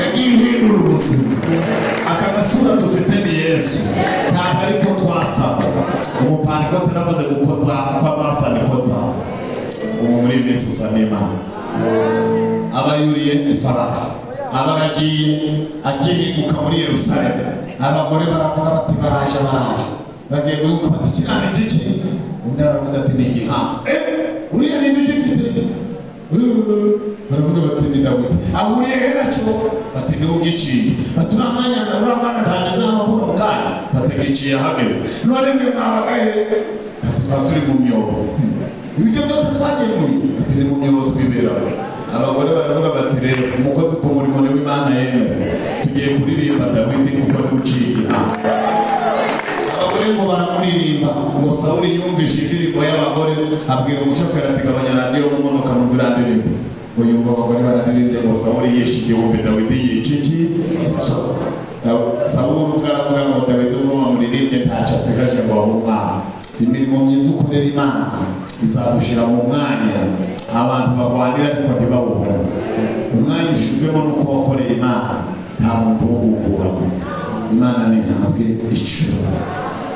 Speaker 4: yagiye ihindura ubuzima. Aka gasura dufite ni Yesu, ntabwo ariko twasaba. Umupantekote naravuze ko azasa niko nzasa. Ubu muri iyi minsi usa n'Imana. Aba yuriye ifarashi, aba agiye agihinguka muri Yerusalemu. Abagore baravuga bati baraje, baraje, bagiye guhinguka bati kiriya ni igiki? Undi aravuze ati ni igihango. Uriya ninde ugifite? Baravuga bati ni Dawidi. Ahuriye he nacyo? Bati niwe ugiciye. Bati uriya mwanya, uriya mwana ntageze hano buno mu kanya. Bati agiciye ahageze. None mwe mwabaga he? Bati twaba turi mu myobo. Ibiryo byose twagemuye? Bati ni mu myobo twiberamo. Abagore baravuga bati rero umukozi ku murimo niwe Imana yemera. Tugiye kuririmba Dawidi kuko niwe uciye igihango. Abagore ngo baramuririmba, ngo Sawuli yumvishe indirimbo y'abagore, abwira umushoferi ati gabanya radiyo mu modoka numva iriya ndirimbo. Ngo yumva abagore bararirimbye ngo Sawuli yishe igihumbi, Dawidi yica iki? Inzoka. Sawuli ubwo aravuga ngo Dawidi ubwo bamuririmbye ntacyo asigaje ngo abe umwami. Imirimo myiza ukorera Imana izagushyira mu mwanya abantu barwanira ariko ntibawubone. Umwanya ushyizwemo n'uko wakoreye Imana, nta muntu wo gukuramo. Imana ntihabwe icyubahiro.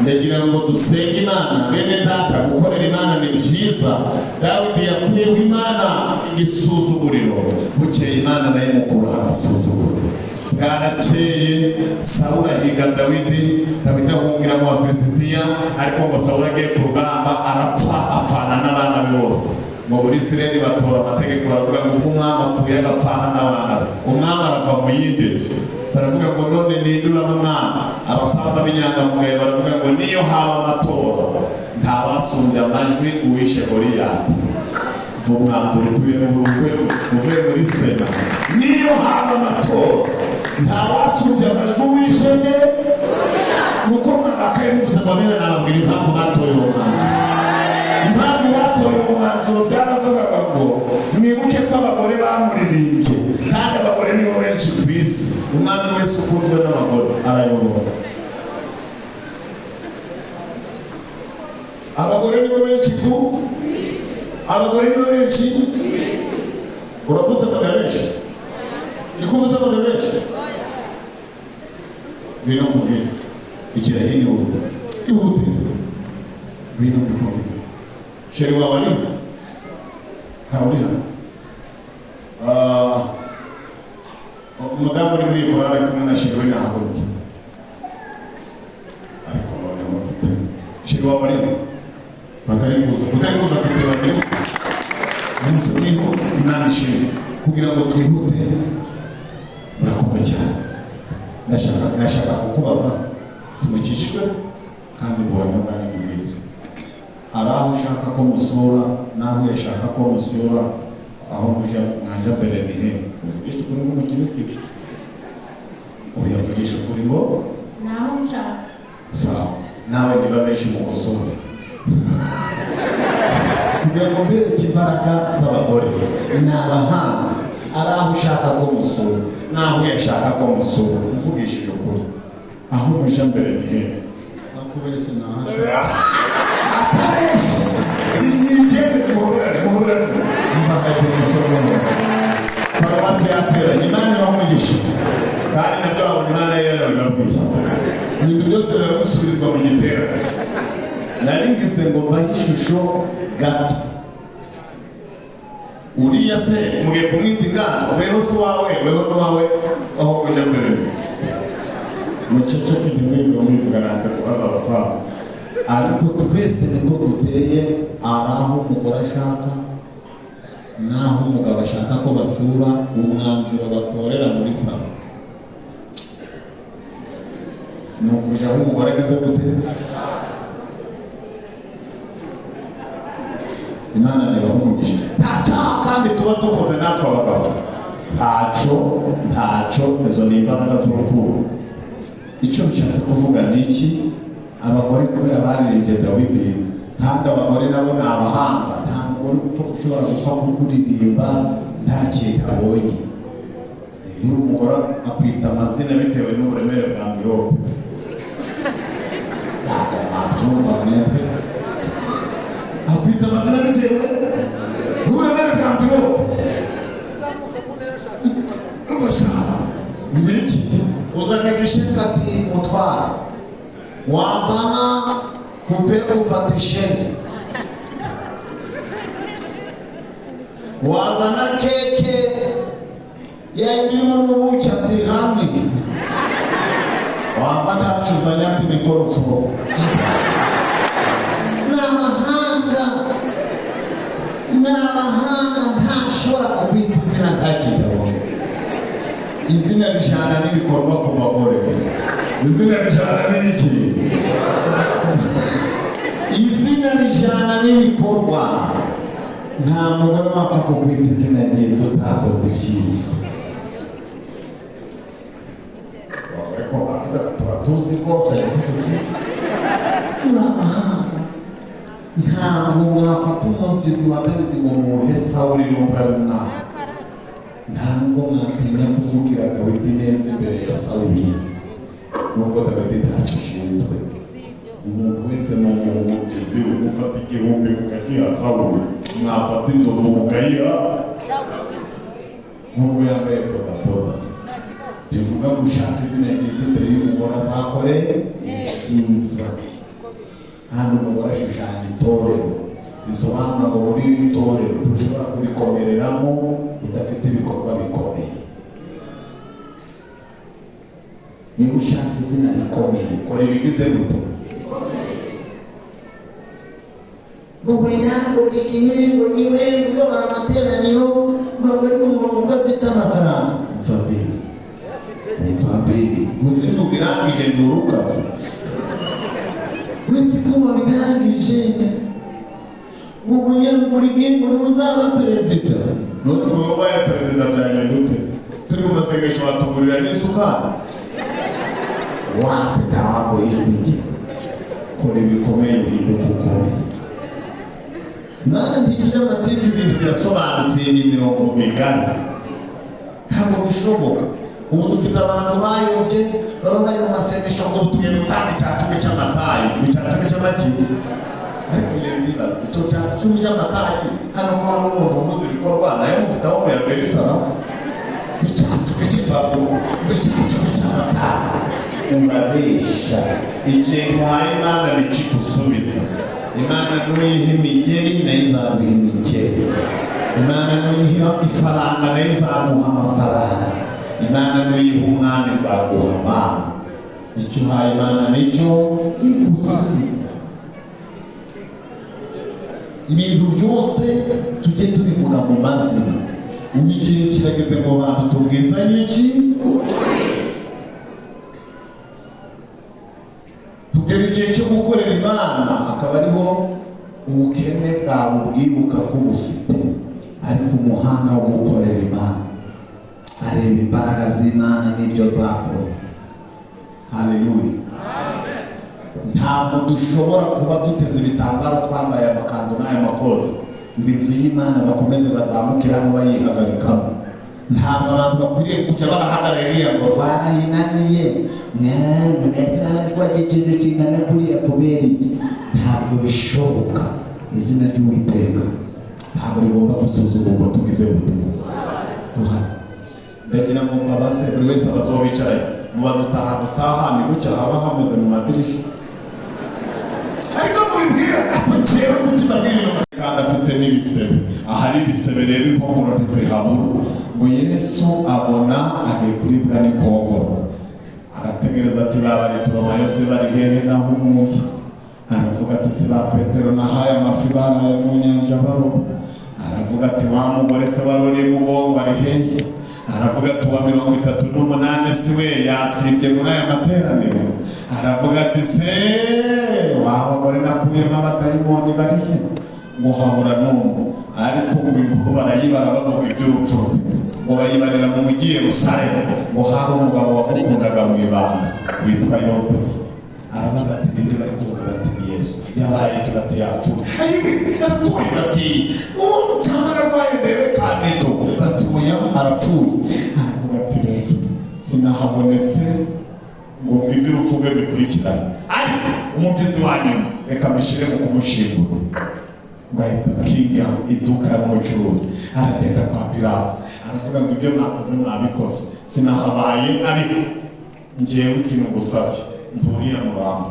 Speaker 4: Ndagira ngo dusenge Imana. Bene data, gukorera Imana ni byiza. Dawidi yakuyeho Imana igisuzuguriro, bukeye Imana nayo imukuraho agasuzuguro. Bwarakeye Sawuli ahiga Dawidi, Dawidi ahungira mu Bafilisitiya, ariko ngo Sawuli agiye ku rugamba arapfa, apfana n'abana be bose. Ngo muri Isirayeli batora amategeko baravuga ngo ubwo umwami apfuye agapfana n'abana be, umwami arava mu yindi nzu. Baravuga ngo none ninde uraba umwami? Abasaza b'inyangamugayo baravuga ngo niyo haba amatora ntawasumbya amajwi uwishe Goliyati. Uva umwanzuro uvuye muri sena, niyo haba amatora ntawasumbya amajwi uwishe nde? Nuko mwarakaye muvuze ngo amena, nababwira impamvu batoye uwo mwanzuro. Impamvu batoye uwo mwanzuro byaravugaga ngo mwibuke ko abagore bamuririmbye, kandi abagore nibo benshi ku isi. Umwami wese ukunzwe n'abagore arayobora. Abagore nibo benshi ku abagore nibo benshi. Uravuze ngo ni benshi? Niko uvuze ngo ni benshi? Ngwino nkubwire, igira hino ihute, ihute, ngwino mbikubwire. Sheri wawe ari ntawe uri hano? Umudamu uri muri iyi korari kumwe na sheri we nahaguruke. Ariko noneho sheri wawe ari hano? Batari kuza, utari kuza afite babiri. Mwese mwihute, Imana ishimwe kugira ngo twihute. Murakoze cyane. Ndashaka kukubaza, simukijijwe se? Kandi ubuhamya bwanyu ni bwiza. Hari aho ushaka ko musura n'aho uyashaka ko musura, aho muja mwaja mbere ni he? Uvugisha ukuri ngo umukirisitu. Oya, mvugisha ukuri ngo
Speaker 2: Naho nshaka.
Speaker 4: Sawa, nawe niba benshi mukosore kugira ngo mbereke imbaraga z'abagore. Ni abahanga. Ari aho ushaka ko musura n'aho uyashaka ko musura, uvugishije ukuri, aho muja mbere ni he?
Speaker 6: Nakubeshye, nahashaka.
Speaker 4: Atabeshye, nimwigende, muhoberane, muhoberane. Mbahaye kumusoma. Paruwasi yateranye, Imana ibaha umugisha. Kandi nabyo wabona Imana yari yarabibabwiye, ibintu byose biramusubirizwa mu giterane. Nari ngize ngo mbahe ishusho gato. Uriya se mugiye kumwita inganzo? Weho si wawe, weho n'uwawe. Aho kujya mbere ni muceceke, ntimwirirwe mwivuga. Nanze kubaza abasaza, ariko twese niko duteye. Hari aho umugore ashaka n'aho umugabo ashaka ko basura. Umwanzuro batorera muri salo ni ukuja aho umugore ageze gute. Imana ntibaha umugisha. Nta cyaha kandi tuba dukoze natwe abagabo, ntacyo, ntacyo. Izo ni imbaraga z'urukundo. Icyo bishatse kuvuga ni iki? Abagore kubera baririmbye Dawidi, kandi abagore nabo ni abahanga. Nta mugore ushobora gupfa kukuririmba nta kintu abonye. Iyo umugore akwita amazina bitewe n'uburemere bwa mvirope. Ntabwo mwabyumva mwebwe. Akwita amazina bitewe n'uburemere bwa mvirope. Umva, ngwiki uzana igishika ati mutwara, wazana kupe kupatisheni, wazana keke yayindi irimo n'ubuki ati hamwe, waza ntacyo uzanye ati ni korofuro. Ni abahanga, ni abahanga. Ntashobora kukwita izina nta kintu abonye. Izina rijana n'ibikorwa ku bagore. Izina rijana n'iki? Izina rijana n'ibikorwa. Nta mugore wapfa kukwita izina ryiza utakoze ibyiza. Ariko bavuze bati tuba tuzi rwose, ariko tuti muri abahanga. Ntabwo mwafata umubyizi wa Dawidi ngo muhe Sawuli nubwo ari umwami. Nta nubwo mwatinya kuvugira Dawidi neza imbere ya Sawuli nubwo Dawidi ntacyo ashinzwe. Umuntu wese ni umubyizi we. Mufata 1000 mukagiha Sawuli, mwafata inzovu mukayiha nubwo yambaye bodaboda. Bivuga gushaka izina ryiza imbere y'umugore, azakore ibyiza. Kandi umugore ashushanya itorero, bisobanura ngo muri iri torero ntushobora kurikomereramo udafite ibikorwa bikomeye. Niba ushaka izina rikomeye, kora ibigize gute? Ngo buriya ngo buri gihe ngo niwe uyobora amateraniro, ngo ariko ngo nubwo afite amafaranga. Mva mbese, mva mbese, gusa ntubirangije, nturukase wese ko wabirangije. Ngo buri gihe ngo ntuzaba perezida. None ubwo wabaye perezida byagenda ute? Turi mu masengesho batugurira n'isukari? Wapi, ntawaguha ijwi rye. Kora ibikomeye, uhinduke ukomeye. Imana ntigira amateka, ibintu birasobanutse, ni imirongo migari. Ntabwo bishoboka. Ubu dufite abantu bayobye baba bari mu masengesho ngo tugiye gutanga 10% cy'amatayi, mu 10% cy'amagi. Ariko njye ndibaza, icyo 10% cy'amatayi hano ko hari umuntu uhuza ibikorwa nayo mufite aho muyaverisara? 10% cy'imbavu, 10% cy'amatayi, urabesha. Ikintu uhaye Imana nikigusubiza. Imana nuyiha imigeri nayo izaguha imigeri. Imana nuyiha ifaranga nayo izaguha amafaranga. Imana nuyiha umwami izaguha abana. Icyo uhaye Imana nicyo igusubiza. Ibintu byose tujye tubivuga mu mazina. Ubu igihe kirageze ngo abantu tubwizanye iki? gukorera Imana akaba ariho ubukene bwawe ubwibuka ko bufite. Ariko umuhanga wo gukorera Imana areba imbaraga z'Imana n'ibyo zakoze. Haleluya. Ntabwo dushobora kuba duteze ibitambaro, twambaye amakanzu n'aya makoti, ngo inzu y'Imana bakomeze bazamukire hano bayihagarikamo. Ntabwo abantu bakwiriye kujya barahagarara iriya ngo rwarayinaniye mwanya ikintu kingana kuriya kubera iki? Ntabwo bishoboka. Izina ry'Uwiteka ntabwo rigomba gusuzugurwa. Tugize gute? Duhari. Ndagira ngo mbabaze, buri wese abaze uwo bicaranye, mubaze utaha utaha ni gutya haba hameze mu madirisha. Ariko mubibwira ako kera, kuki mbabwira ibintu kandi afite n'ibisebe? Ahari ibisebe rero inkongoro ntizihabura. Ngo Yesu abona agiye kuribwa n'inkongoro, arategereza ati babaritoromayo se bari hehe naho umuye? Aravuga ati si ba Petero nahaye amafi baraye mu nyanja baroba? Aravuga ati wa mugore se wari uri mugongo ari hehe? Aravuga ati uwa 38 si we yasibye muri aya materaniro? Aravuga ati se wa bagore nakuyemo abadayimoni bari he? Ngo habura n'umwe. Ariko ngo inkuru barayibara, bavuga iby'urupfu rwe, ngo bayibarira mu mujyi Yerusalemu. Ngo hari umugabo wamukundaga mu ibanga witwa Yosefu. Arabaza ati ninde bari kuvuga? Bati ni Yesu. Yabaye iki? Bati yapfuye. Ayiwe, arapfuye? Bati ubu cyangwa ararwaye ndebe kandido? Bati oya, arapfuye. Aravuga ati rero sinahabonetse ngo iby'urupfu rwe bikurikirane, ariko umubyizi wa nyuma reka mbishyire mu kumushingura. Ngo ahita akinga iduka y'umucuruzi, aragenda kwa Pilato, aravuga ngo ibyo mwakoze mwabikoze, sinahabaye, ariko njyewe ikintu ngusabye, mpuriye murambo.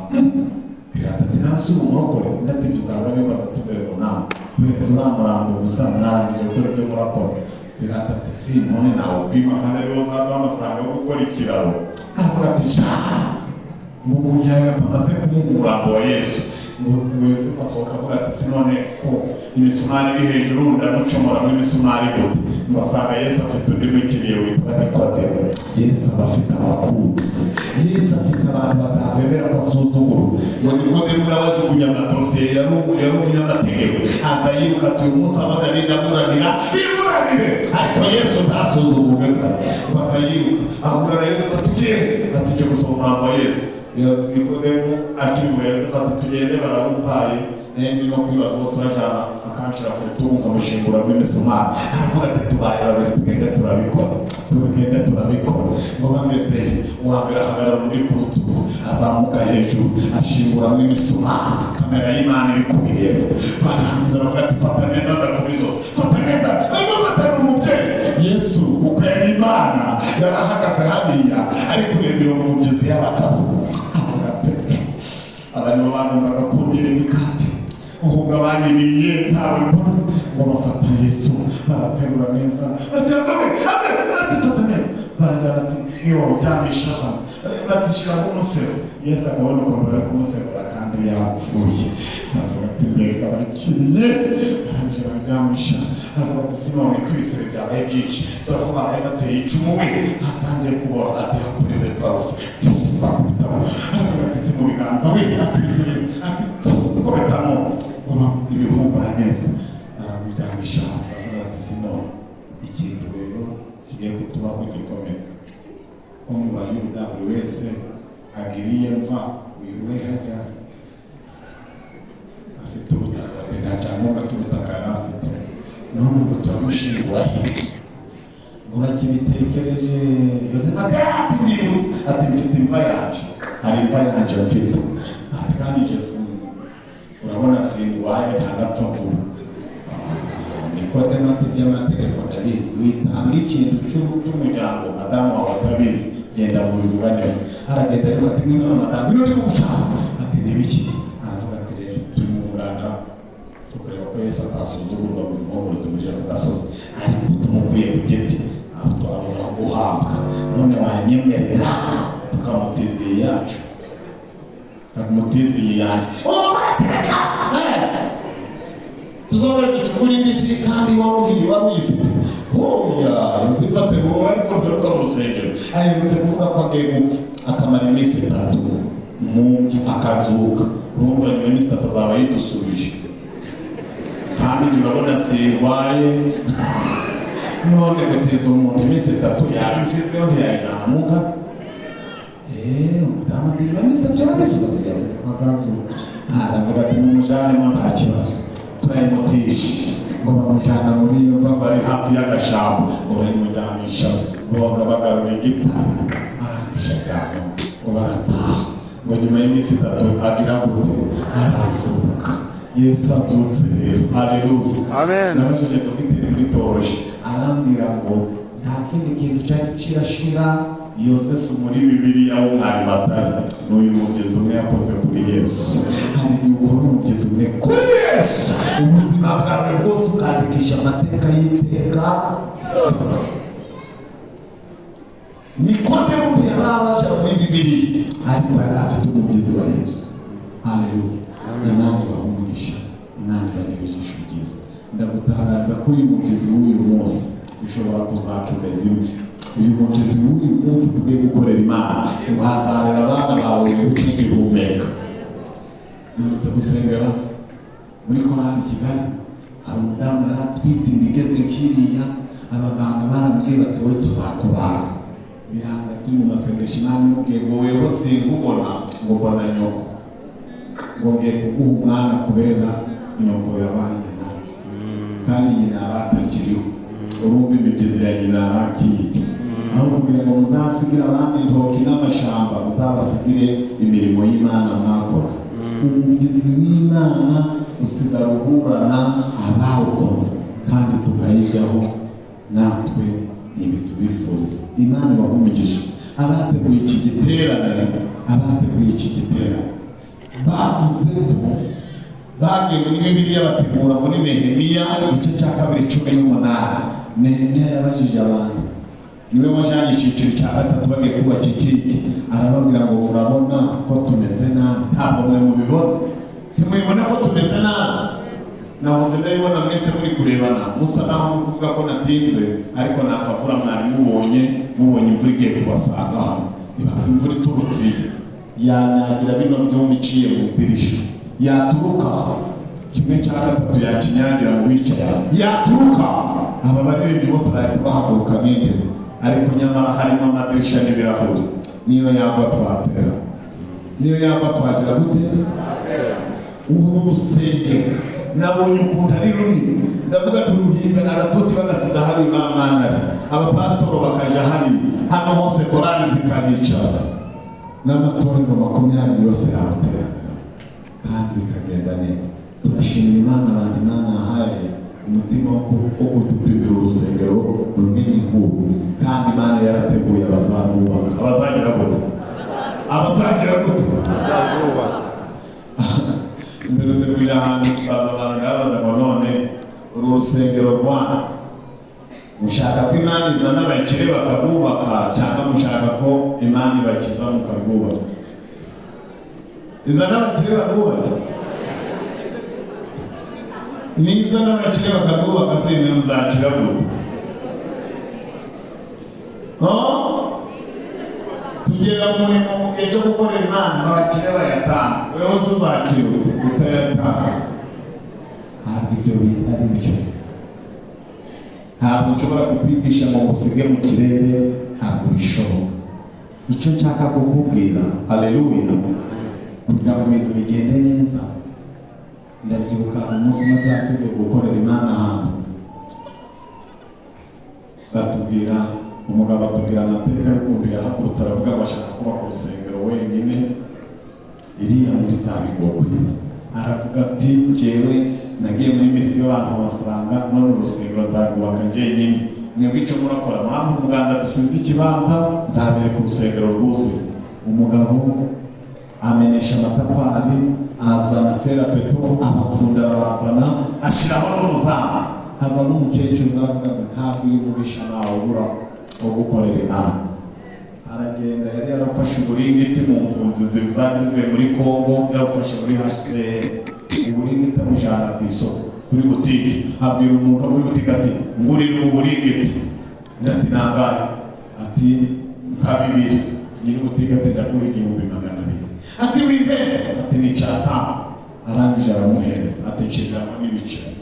Speaker 4: Pilato ati nta si umurokore? Undi ati tuzahora bibaza tuvuye mu nama, tuhereza uriya murambo gusa, mwarangije gukora ibyo murakora. Pilato ati si none nawe ukwima kandi ariwo uzaduha amafaranga yo gukora ikiraro. Aravuga ati sha, ngo mu gihe bamaze kumuha umurambo wa Yesu, ngo Yosefu asohoka avuga ati si none ko imisumari iri hejuru, ndamucomoramo imisumari gute? Ngo asanga Yesu afite undi mukiriya witwa Nikodemu. Yesu aba afite abakunzi, Yesu afite abantu batakwemera ko asuzugurwa. Ngo Nikodemu nawe ajugunya amadosiye, yari umunyamategeko, aza yiruka ati uyu munsi abona ari ndaburanira biburanire, ariko Yesu ntasuzugurwe kare. Ngo aza yiruka ahura na Yosefu ati tugiye, ati njye gusoma umurambo wa Yesu. Nikodemu akibivuga, Yosefu ati tugende baramumpaye, ndimo kwibaza uwo turajana akanshira ku rutugu nkamushinguramo imisumari. Aravuga ati tubaye babiri, tugende turabikora, tugende turabikora. Ngo bameze, uwa mbere ahagarara undi ku rutugu, azamuka hejuru ashinguramo imisumari, kamera y'Imana iri kubireba. Barangiza baravuga ati fata neza ndakubizoza, fata neza. Barimo fatana umubyeyi Yesu uko yari Imana yarahagaze hariya ari kureba iyo mugezi y'abagabo. Avuga ati aba nibo bagombaga kundira imikati, ahubwo abayiriye ntawe mbona. Ngo bafata Yesu baraterura neza, bati ave ave, ati fata neza, barajyana ati yo ryamisha hano, batishyiraho umusego. Yesu akabona ukuntu bari kumusegura kandi yapfuye. Aravuga ati mbega abakiriye. Barangije bararyamisha, aravuga ati Simoni ko ibisebe byabaye byinshi, dore aho baraye bateye icumu we hatangiye kubora, ati hakurize parufe, bakubitamo. Aravuga ati si mu biganza we, ati ibisebe, ati kubitamo ibihumura neza. Baramuryamisha hasi, baravuga bati Simoni ikintu rero kigiye kutubaho gikomeye, ko mu Bayuda buri wese agiriye mva, uyu we hajya afite ubutaka. Bati nta cyangombwa cy'ubutaka yari afite, none ubwo turamushingura he? Ngo bakibitekereje, Yosefu ati ati ndibutse, ati mfite imva yanje, hari imva yanje mfite, ati kandi ngeze urabona sindwaye ntandapfa vuba. Nikodemu ati iby'amategeko ndabizi, witanga ikintu cy'umuryango madamu wawe atabizi, genda mubivuganeho. Aragenda ariko ati ngwino hano madamu, ngwino ndi kugushaka. Ati nibiki? Aravuga ati rero turi mu muganda cyo kureba ko Yesu atasuzugurwa ngo inkongoro zimurira ku gasozi, ariko tumukuye ku giti aho twabuze aho guhambwa, none wanyemerera tukamutiza iyi yacu, tukamutiza iyi yanjye. Umugore ati reka tuzongera ducukure indi si kandi wamujije wari uyifite. Oya, Yosefu ati wowe ariko ntugaruka mu rusengero. Aherutse kuvuga ko agiye gupfa akamara iminsi 3. Mu mva akazuka, urumva nyuma y'iminsi 3 azaba yidusubije, kandi njye urabona sindwaye. None guteza umuntu iminsi 3 yaba imfizi yo ntiyayijyana mu kazi. Umudamu ati nyuma y'iminsi 3 yarabivuze, ati yavuze ko azazuka. Aravuga ati mumujyanemo nta kibazo, turayimutisha. Ngo bamujyana muri iyo mva, ngo ari hafi y'agashamba, ngo bayimujyanisha boga, bagarura igitare, arangisha bwangu, ngo barataha. Ngo nyuma y'iminsi 3 agira gute? Arazuka. Yesu azutse rero, haleluya,
Speaker 5: amen.
Speaker 4: Nabajije dogiteri muri toroje, arambwira ngo nta kindi kintu cyari kirashira Yosefu muri Bibiliya w'umwarimatari n'uyu mugezi umwe yakoze kuri Yesu. Hari igihe ukora umugezi umwe kuri Yesu, ubuzima bwawe bwose ukandikisha amateka y'iteka ryose. Nikodemu yari abasha muri Bibiliya, ariko yari afite umugezi wa Yesu. Haleluya, Imana ibaha umugisha, Imana ibareba ijisho ryiza. Ndagutangaza ko uyu mugezi w'uyu munsi ushobora kuzakomeza imvi. Uyu mugezi w'uyu munsi tugiye gukorera Imana wazarera abana bawe utagihumeka. Mperutse gusengera muri korali Kigali, hari umudamu yari atwite inda igeze kiriya, abaganga baramubwiye bati wowe tuzakubaga. Birangira turi mu masengesho, Imana imubwiye ngo weho sinkubona, ngo mbona nyoko, ngo ngiye kuguha umwana kubera nyoko yabanye nawe, kandi nyina yari atakiriho. Urumva imibyizi ya nyina yari akiyica. Aho kugira ngo muzasigire abandi intoki n'amashamba, muzabasigire imirimo y'Imana mwakoze. Umubyizi w'Imana usigara uburana abawukoze, kandi tukayijyaho natwe ntibitubifuriza. Imana ibahumugije. Abateguye iki giterane, abateguye iki giterane bavuze ko bagiye muri Bibiliya, bategura muri Nehemiya igice cya 2 18. Nehemiya yabajije abantu, niwe wajyanye icyiciro cya 3 bagiye kubaka ikiki, arababwira ngo murabona ko tumeze nabi? Ntabwo mwe mubibona, ntimubibona ko tumeze nabi? Nahoze ndabibona mwese muri kurebana, musa naho muri kuvuga ko natinze, ariko ni akavura mwari mubonye, mubonye imvura igiye kubasanga hano. Ibaze imvura iturutse yanyagira bino byuma iciye mu idirisha, yaturuka kimwe cya 3 yakinyagira mu bicaye, yaturuka aba baririmbyi bose bahita bahaguruka n'intebe, ariko nyamara harimo amadirisha n'ibirahuri. Niyo yagwa twatera, niyo yagwa twagira gute? Uru rusengero nabonye ukuntu ari runini, ndavuga turuhimbe agatuti bagasiga hari uriya mwana ari, abapasitoro bakajya hari hano hose, korali zikahicara, n'amatorero 20 yose yaruteranira, kandi bikagenda neza. Turashimira Imana, abantu Imana yahaye umutima wo kudupimira urusengero runini nk'uru, kandi Imana yarateguye abazarwubaka. Abazagira gute? Abazagira gute? Mperutse kujya ahantu baza abantu, ndababaza ngo none uru rusengero rwanyu mushaka ko Imana izana abakire bakarwubaka, cyangwa mushaka ko Imana ibakiza mukarwubaka? Izana abakire barwubaka? Nizana abakire bakarwubaka si mwe muzakira gute? Tugera mu murimo mu gihe cyo gukorera Imana, abakire bayatanga, wewe uzakira ute utayatanga? Ntabwo ibyo bintu ari byo. Ntabwo nshobora kukwigisha ngo musige mu kirere, ntabwo bishoboka. Icyo nshaka kukubwira, haleluya, kugira ngo ibintu bigende neza. Ndabyibuka hari umunsi umwe twari tugiye gukorera Imana ahantu, batubwira umugabo atubwira amateka y'ukuntu yahagurutse aravuga ngo ashaka kubaka urusengero wenyine iriya muri za Bigogwe. Aravuga ati njyewe nagiye muri misiyo bampa amafaranga, none urusengero nzarwubaka njyenyine, mwebwe icyo murakora murampa umuganda dusize ikibanza, nzabereka urusengero rwuzuye. Umugabo amenesha amatafari, azana ferabeto, abafundi arabazana, ashyiraho n'umuzamu. Hava n'umukecuru aravuga ngo ntabwo uyu mugisha nawubura wo gukorera Imana. Aragenda, yari yarafashe uburingiti mu mpunzi zari zivuye muri Kongo, yarufashe muri HCR, uburingiti abujyana ku isoko kuri butike. Abwira umuntu wo kuri butike ati ngurira ubu buringiti. Undi ati nangahe? Ati nka 2. Nyiri butike ati ndaguha 1200. Ati wipende, ati ni icyatanu. Arangije aramuhereza, ati nshiriramo n'ibiceri.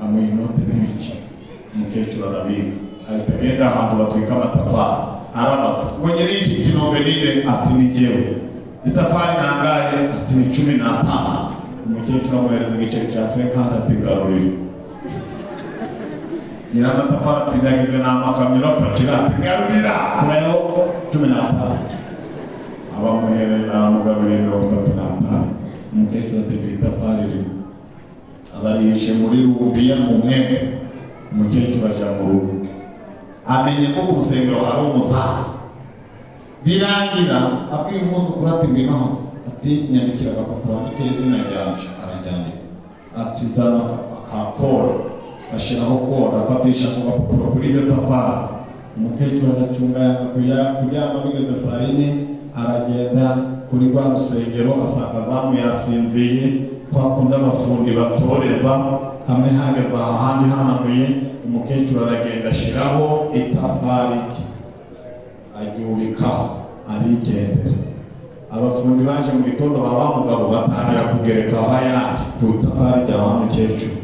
Speaker 4: Amuha inote n'ibiceri. Umukecuru arabika, ahita agenda ahantu batwika amatafari, arabaza ngo nyiri iki kinombe ninde? Ati ni jyewe. Itafari nangahe? Ati ni 15. Umukecuru amuhereza igiceri cya 50, ati ngarurire. Nyiramatafari ati nagize ni amakamyo apakira, ati ngarurira kurayo 15. Abamuhereza aramugaruriye 35. Umukecuru ati mbi itafari rimwe, abarihishe muri rumbiya mu mwenda. Umukecuru aja mu rugo, amenye ko ku rusengero hari umuzamu. Birangira abwiye umwuzukuru ati ngwino hano, ati nyandikira agapapuro wandikeho izina ryanje. Araryandika, ati zana akakora, bashyiraho kora, afatisha ku gapapuro kuri iryo tafari. Umukecuru aracunga, yanga kuryama. Bigeze saa 4 aragenda kuri rwa rusengero, asanga zamu yasinziye. Kwa kundi abafundi batoreza hamwe hageze ahandi hamanuye, umukecuru aragenda ashyiraho itafari rye, aryubikaho, arigendera. Abafundi baje mu gitondo ba wa mugabo batangira kugerekaho ayandi ku itafari rya wa mukecuru.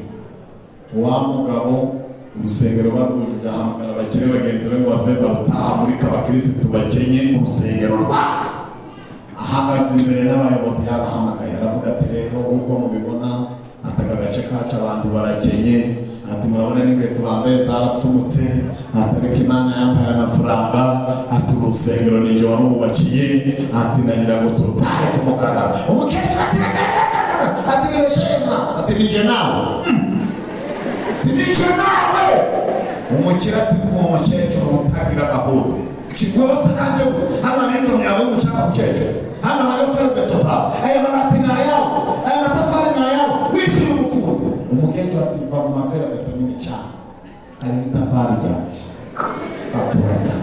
Speaker 4: Wa mugabo urusengero barwujuje, ahamagara abakire bagenzi be ngo baze barutaha muri kabakirisitu bakenye urusengero rwabo. Ahagaze imbere n'abayobozi yabahamagaye, aravuga ati rero nk'uko mubibona, ati aka gace kacu abantu barakenye, ati murabona n'inkweto bambaye zarapfumutse, ati ariko Imana yampaye amafaranga, ati urusengero ninjye warububakiye, ati nagira ngo turutahe ku mugaragaro. Umukecuru ati ati bibeshema, ati ninjye nawe, ati ninjye nawe. Umukire ati mva umukecuru utagira gahunda kigose ntacyo, hano hari ikamyo yawe y'umucanga mukecuru, hano hariho ferbeto zawe, aya mabati ni ayawe, aya matafari ni ayawe, wishyuye umufundi. Umukecuru ati va mu maferbeto n'imicanga, hariho itafari ryaje bakuranya.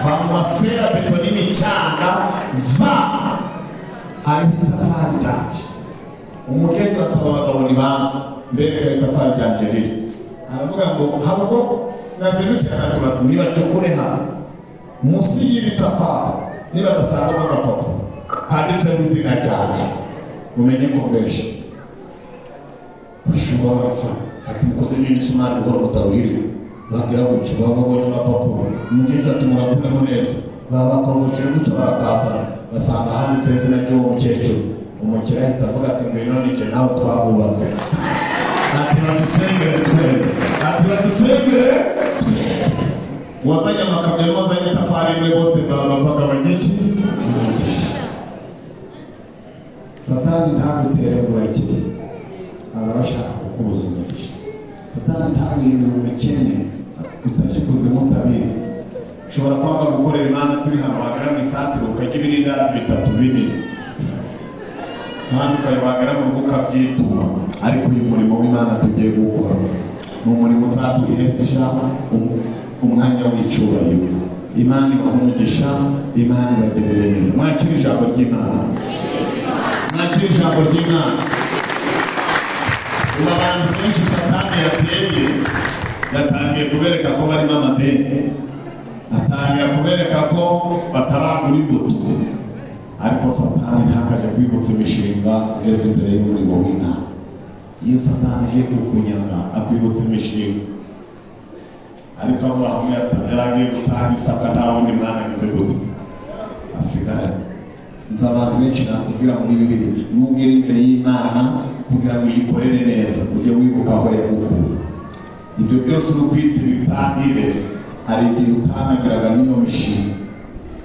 Speaker 4: Va mu maferbeto n'imicanga, va hariho itafari ryaje. Umukecuru ati aba bagabo nibaza mbereka itafari ryanje riri. Aravuga ngo hari ubwo nazindukirana tubati nibacukure hano munsi y'iri tafari, niba adasangamo agapapuro handitsemo izina ryanje, umenye ko mbesha. Bashobora barapfa, ati mukoze n'imisumari buhoro mutaruhirira. Bagira gutya baba babonye agapapuro. Umukecuru ati murakuremo neza. Baba bakorogosheje gutya barakazana, basanga handitseho izina ry'uwo mukecuru. Umukire ahita avuga ati ngwino nije nawe twabubatse, ati badusengere twembi, ati badusengere twembi. Uwazanye amakamyo n'uwazanye itafari imwe bose bagabanya iki? Umugisha. Satani ntagutere ngo urakene, araba ashaka kukubuza umugisha. Satani ntaguhindura umukene utaje kuzimu utabizi. Ushobora kwanga gukorera Imana turi hano, wagera mu isantire ukarya ibirindazi 3 binini, kandi ukabibagara mu rugo ukabyituma. Ariko uyu murimo w'Imana tugiye gukora ni umurimo uzaduhesha umwanya w'icyubahiro. Imana ibaha umugisha, Imana ibagirire neza. Mwakire ijambo ry'Imana, mwakire ijambo ry'Imana. Ubu abantu benshi Satani yateye, yatangiye kubereka ko barimo amadeni, atangira kubereka ko bataragura imbuto. Ariko Satani ntakaje kwibutsa imishinga ugeze imbere y'umurimo w'Imana. Iyo Satani agiye kukunyaga akwibutsa imishinga. Ariko Aburahamu yari agiye gutanga Isaka, nta wundi mwana agize gute asigaranye. Nzi abantu benshi nakubwira muri Bibiliya, nubwira imbere y'Imana kugira ngo uyikorere neza, ujye wibuka aho yagukuye. Ibyo byose uri kwita ibitangire, hari igihe utanagiraga n'iyo mishinga,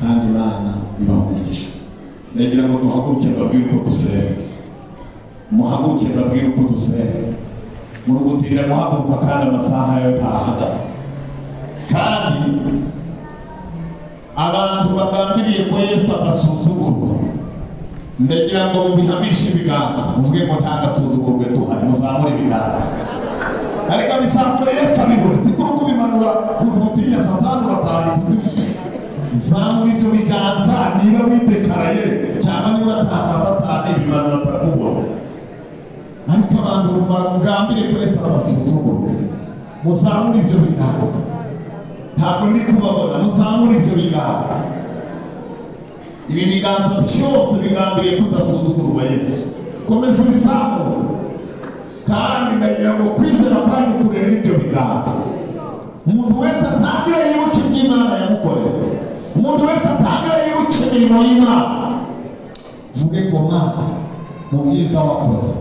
Speaker 4: kandi Imana ibaha umugisha. Ndagira ngo duhaguruke mbabwire uko dusenga. Muhaguruke mbabwire uko dusenga. Muri gutinda muhaguruka kandi amasaha yayo ntahagaze. Kandi abantu bagambiriye ko Yesu adasuzugurwa, ndagira ngo mubihamishe ibiganza, muvuge ngo nta gasuzugurwe duhari, muzamure ibiganza. Ariko bizamura Yesu abibona, si kuri kubimanura uri gutinya Satani urataha ikuzimu. Zamura ibyo biganza niba widekaraye cyangwa niba urataha kwa Satani, bimanura atakubona. Ariko abantu bagambiriye ko Yesu adasuzugurwa, muzamure ibyo biganza. Ntabwo ndi kubabona, muzamure ibyo biganza. Ibi biganza byose bigambiriye kudasuzugurwa Yesu. Komeza ubizamure, kandi ndagira ngo kwizera kwanyu kurenga ibyo biganza. Umuntu wese atangire yibuke iby'Imana yamukoreye, umuntu wese atangire yibuke imirimo y'Imana. Vuge ngo: "Mana, mu byiza wakoze."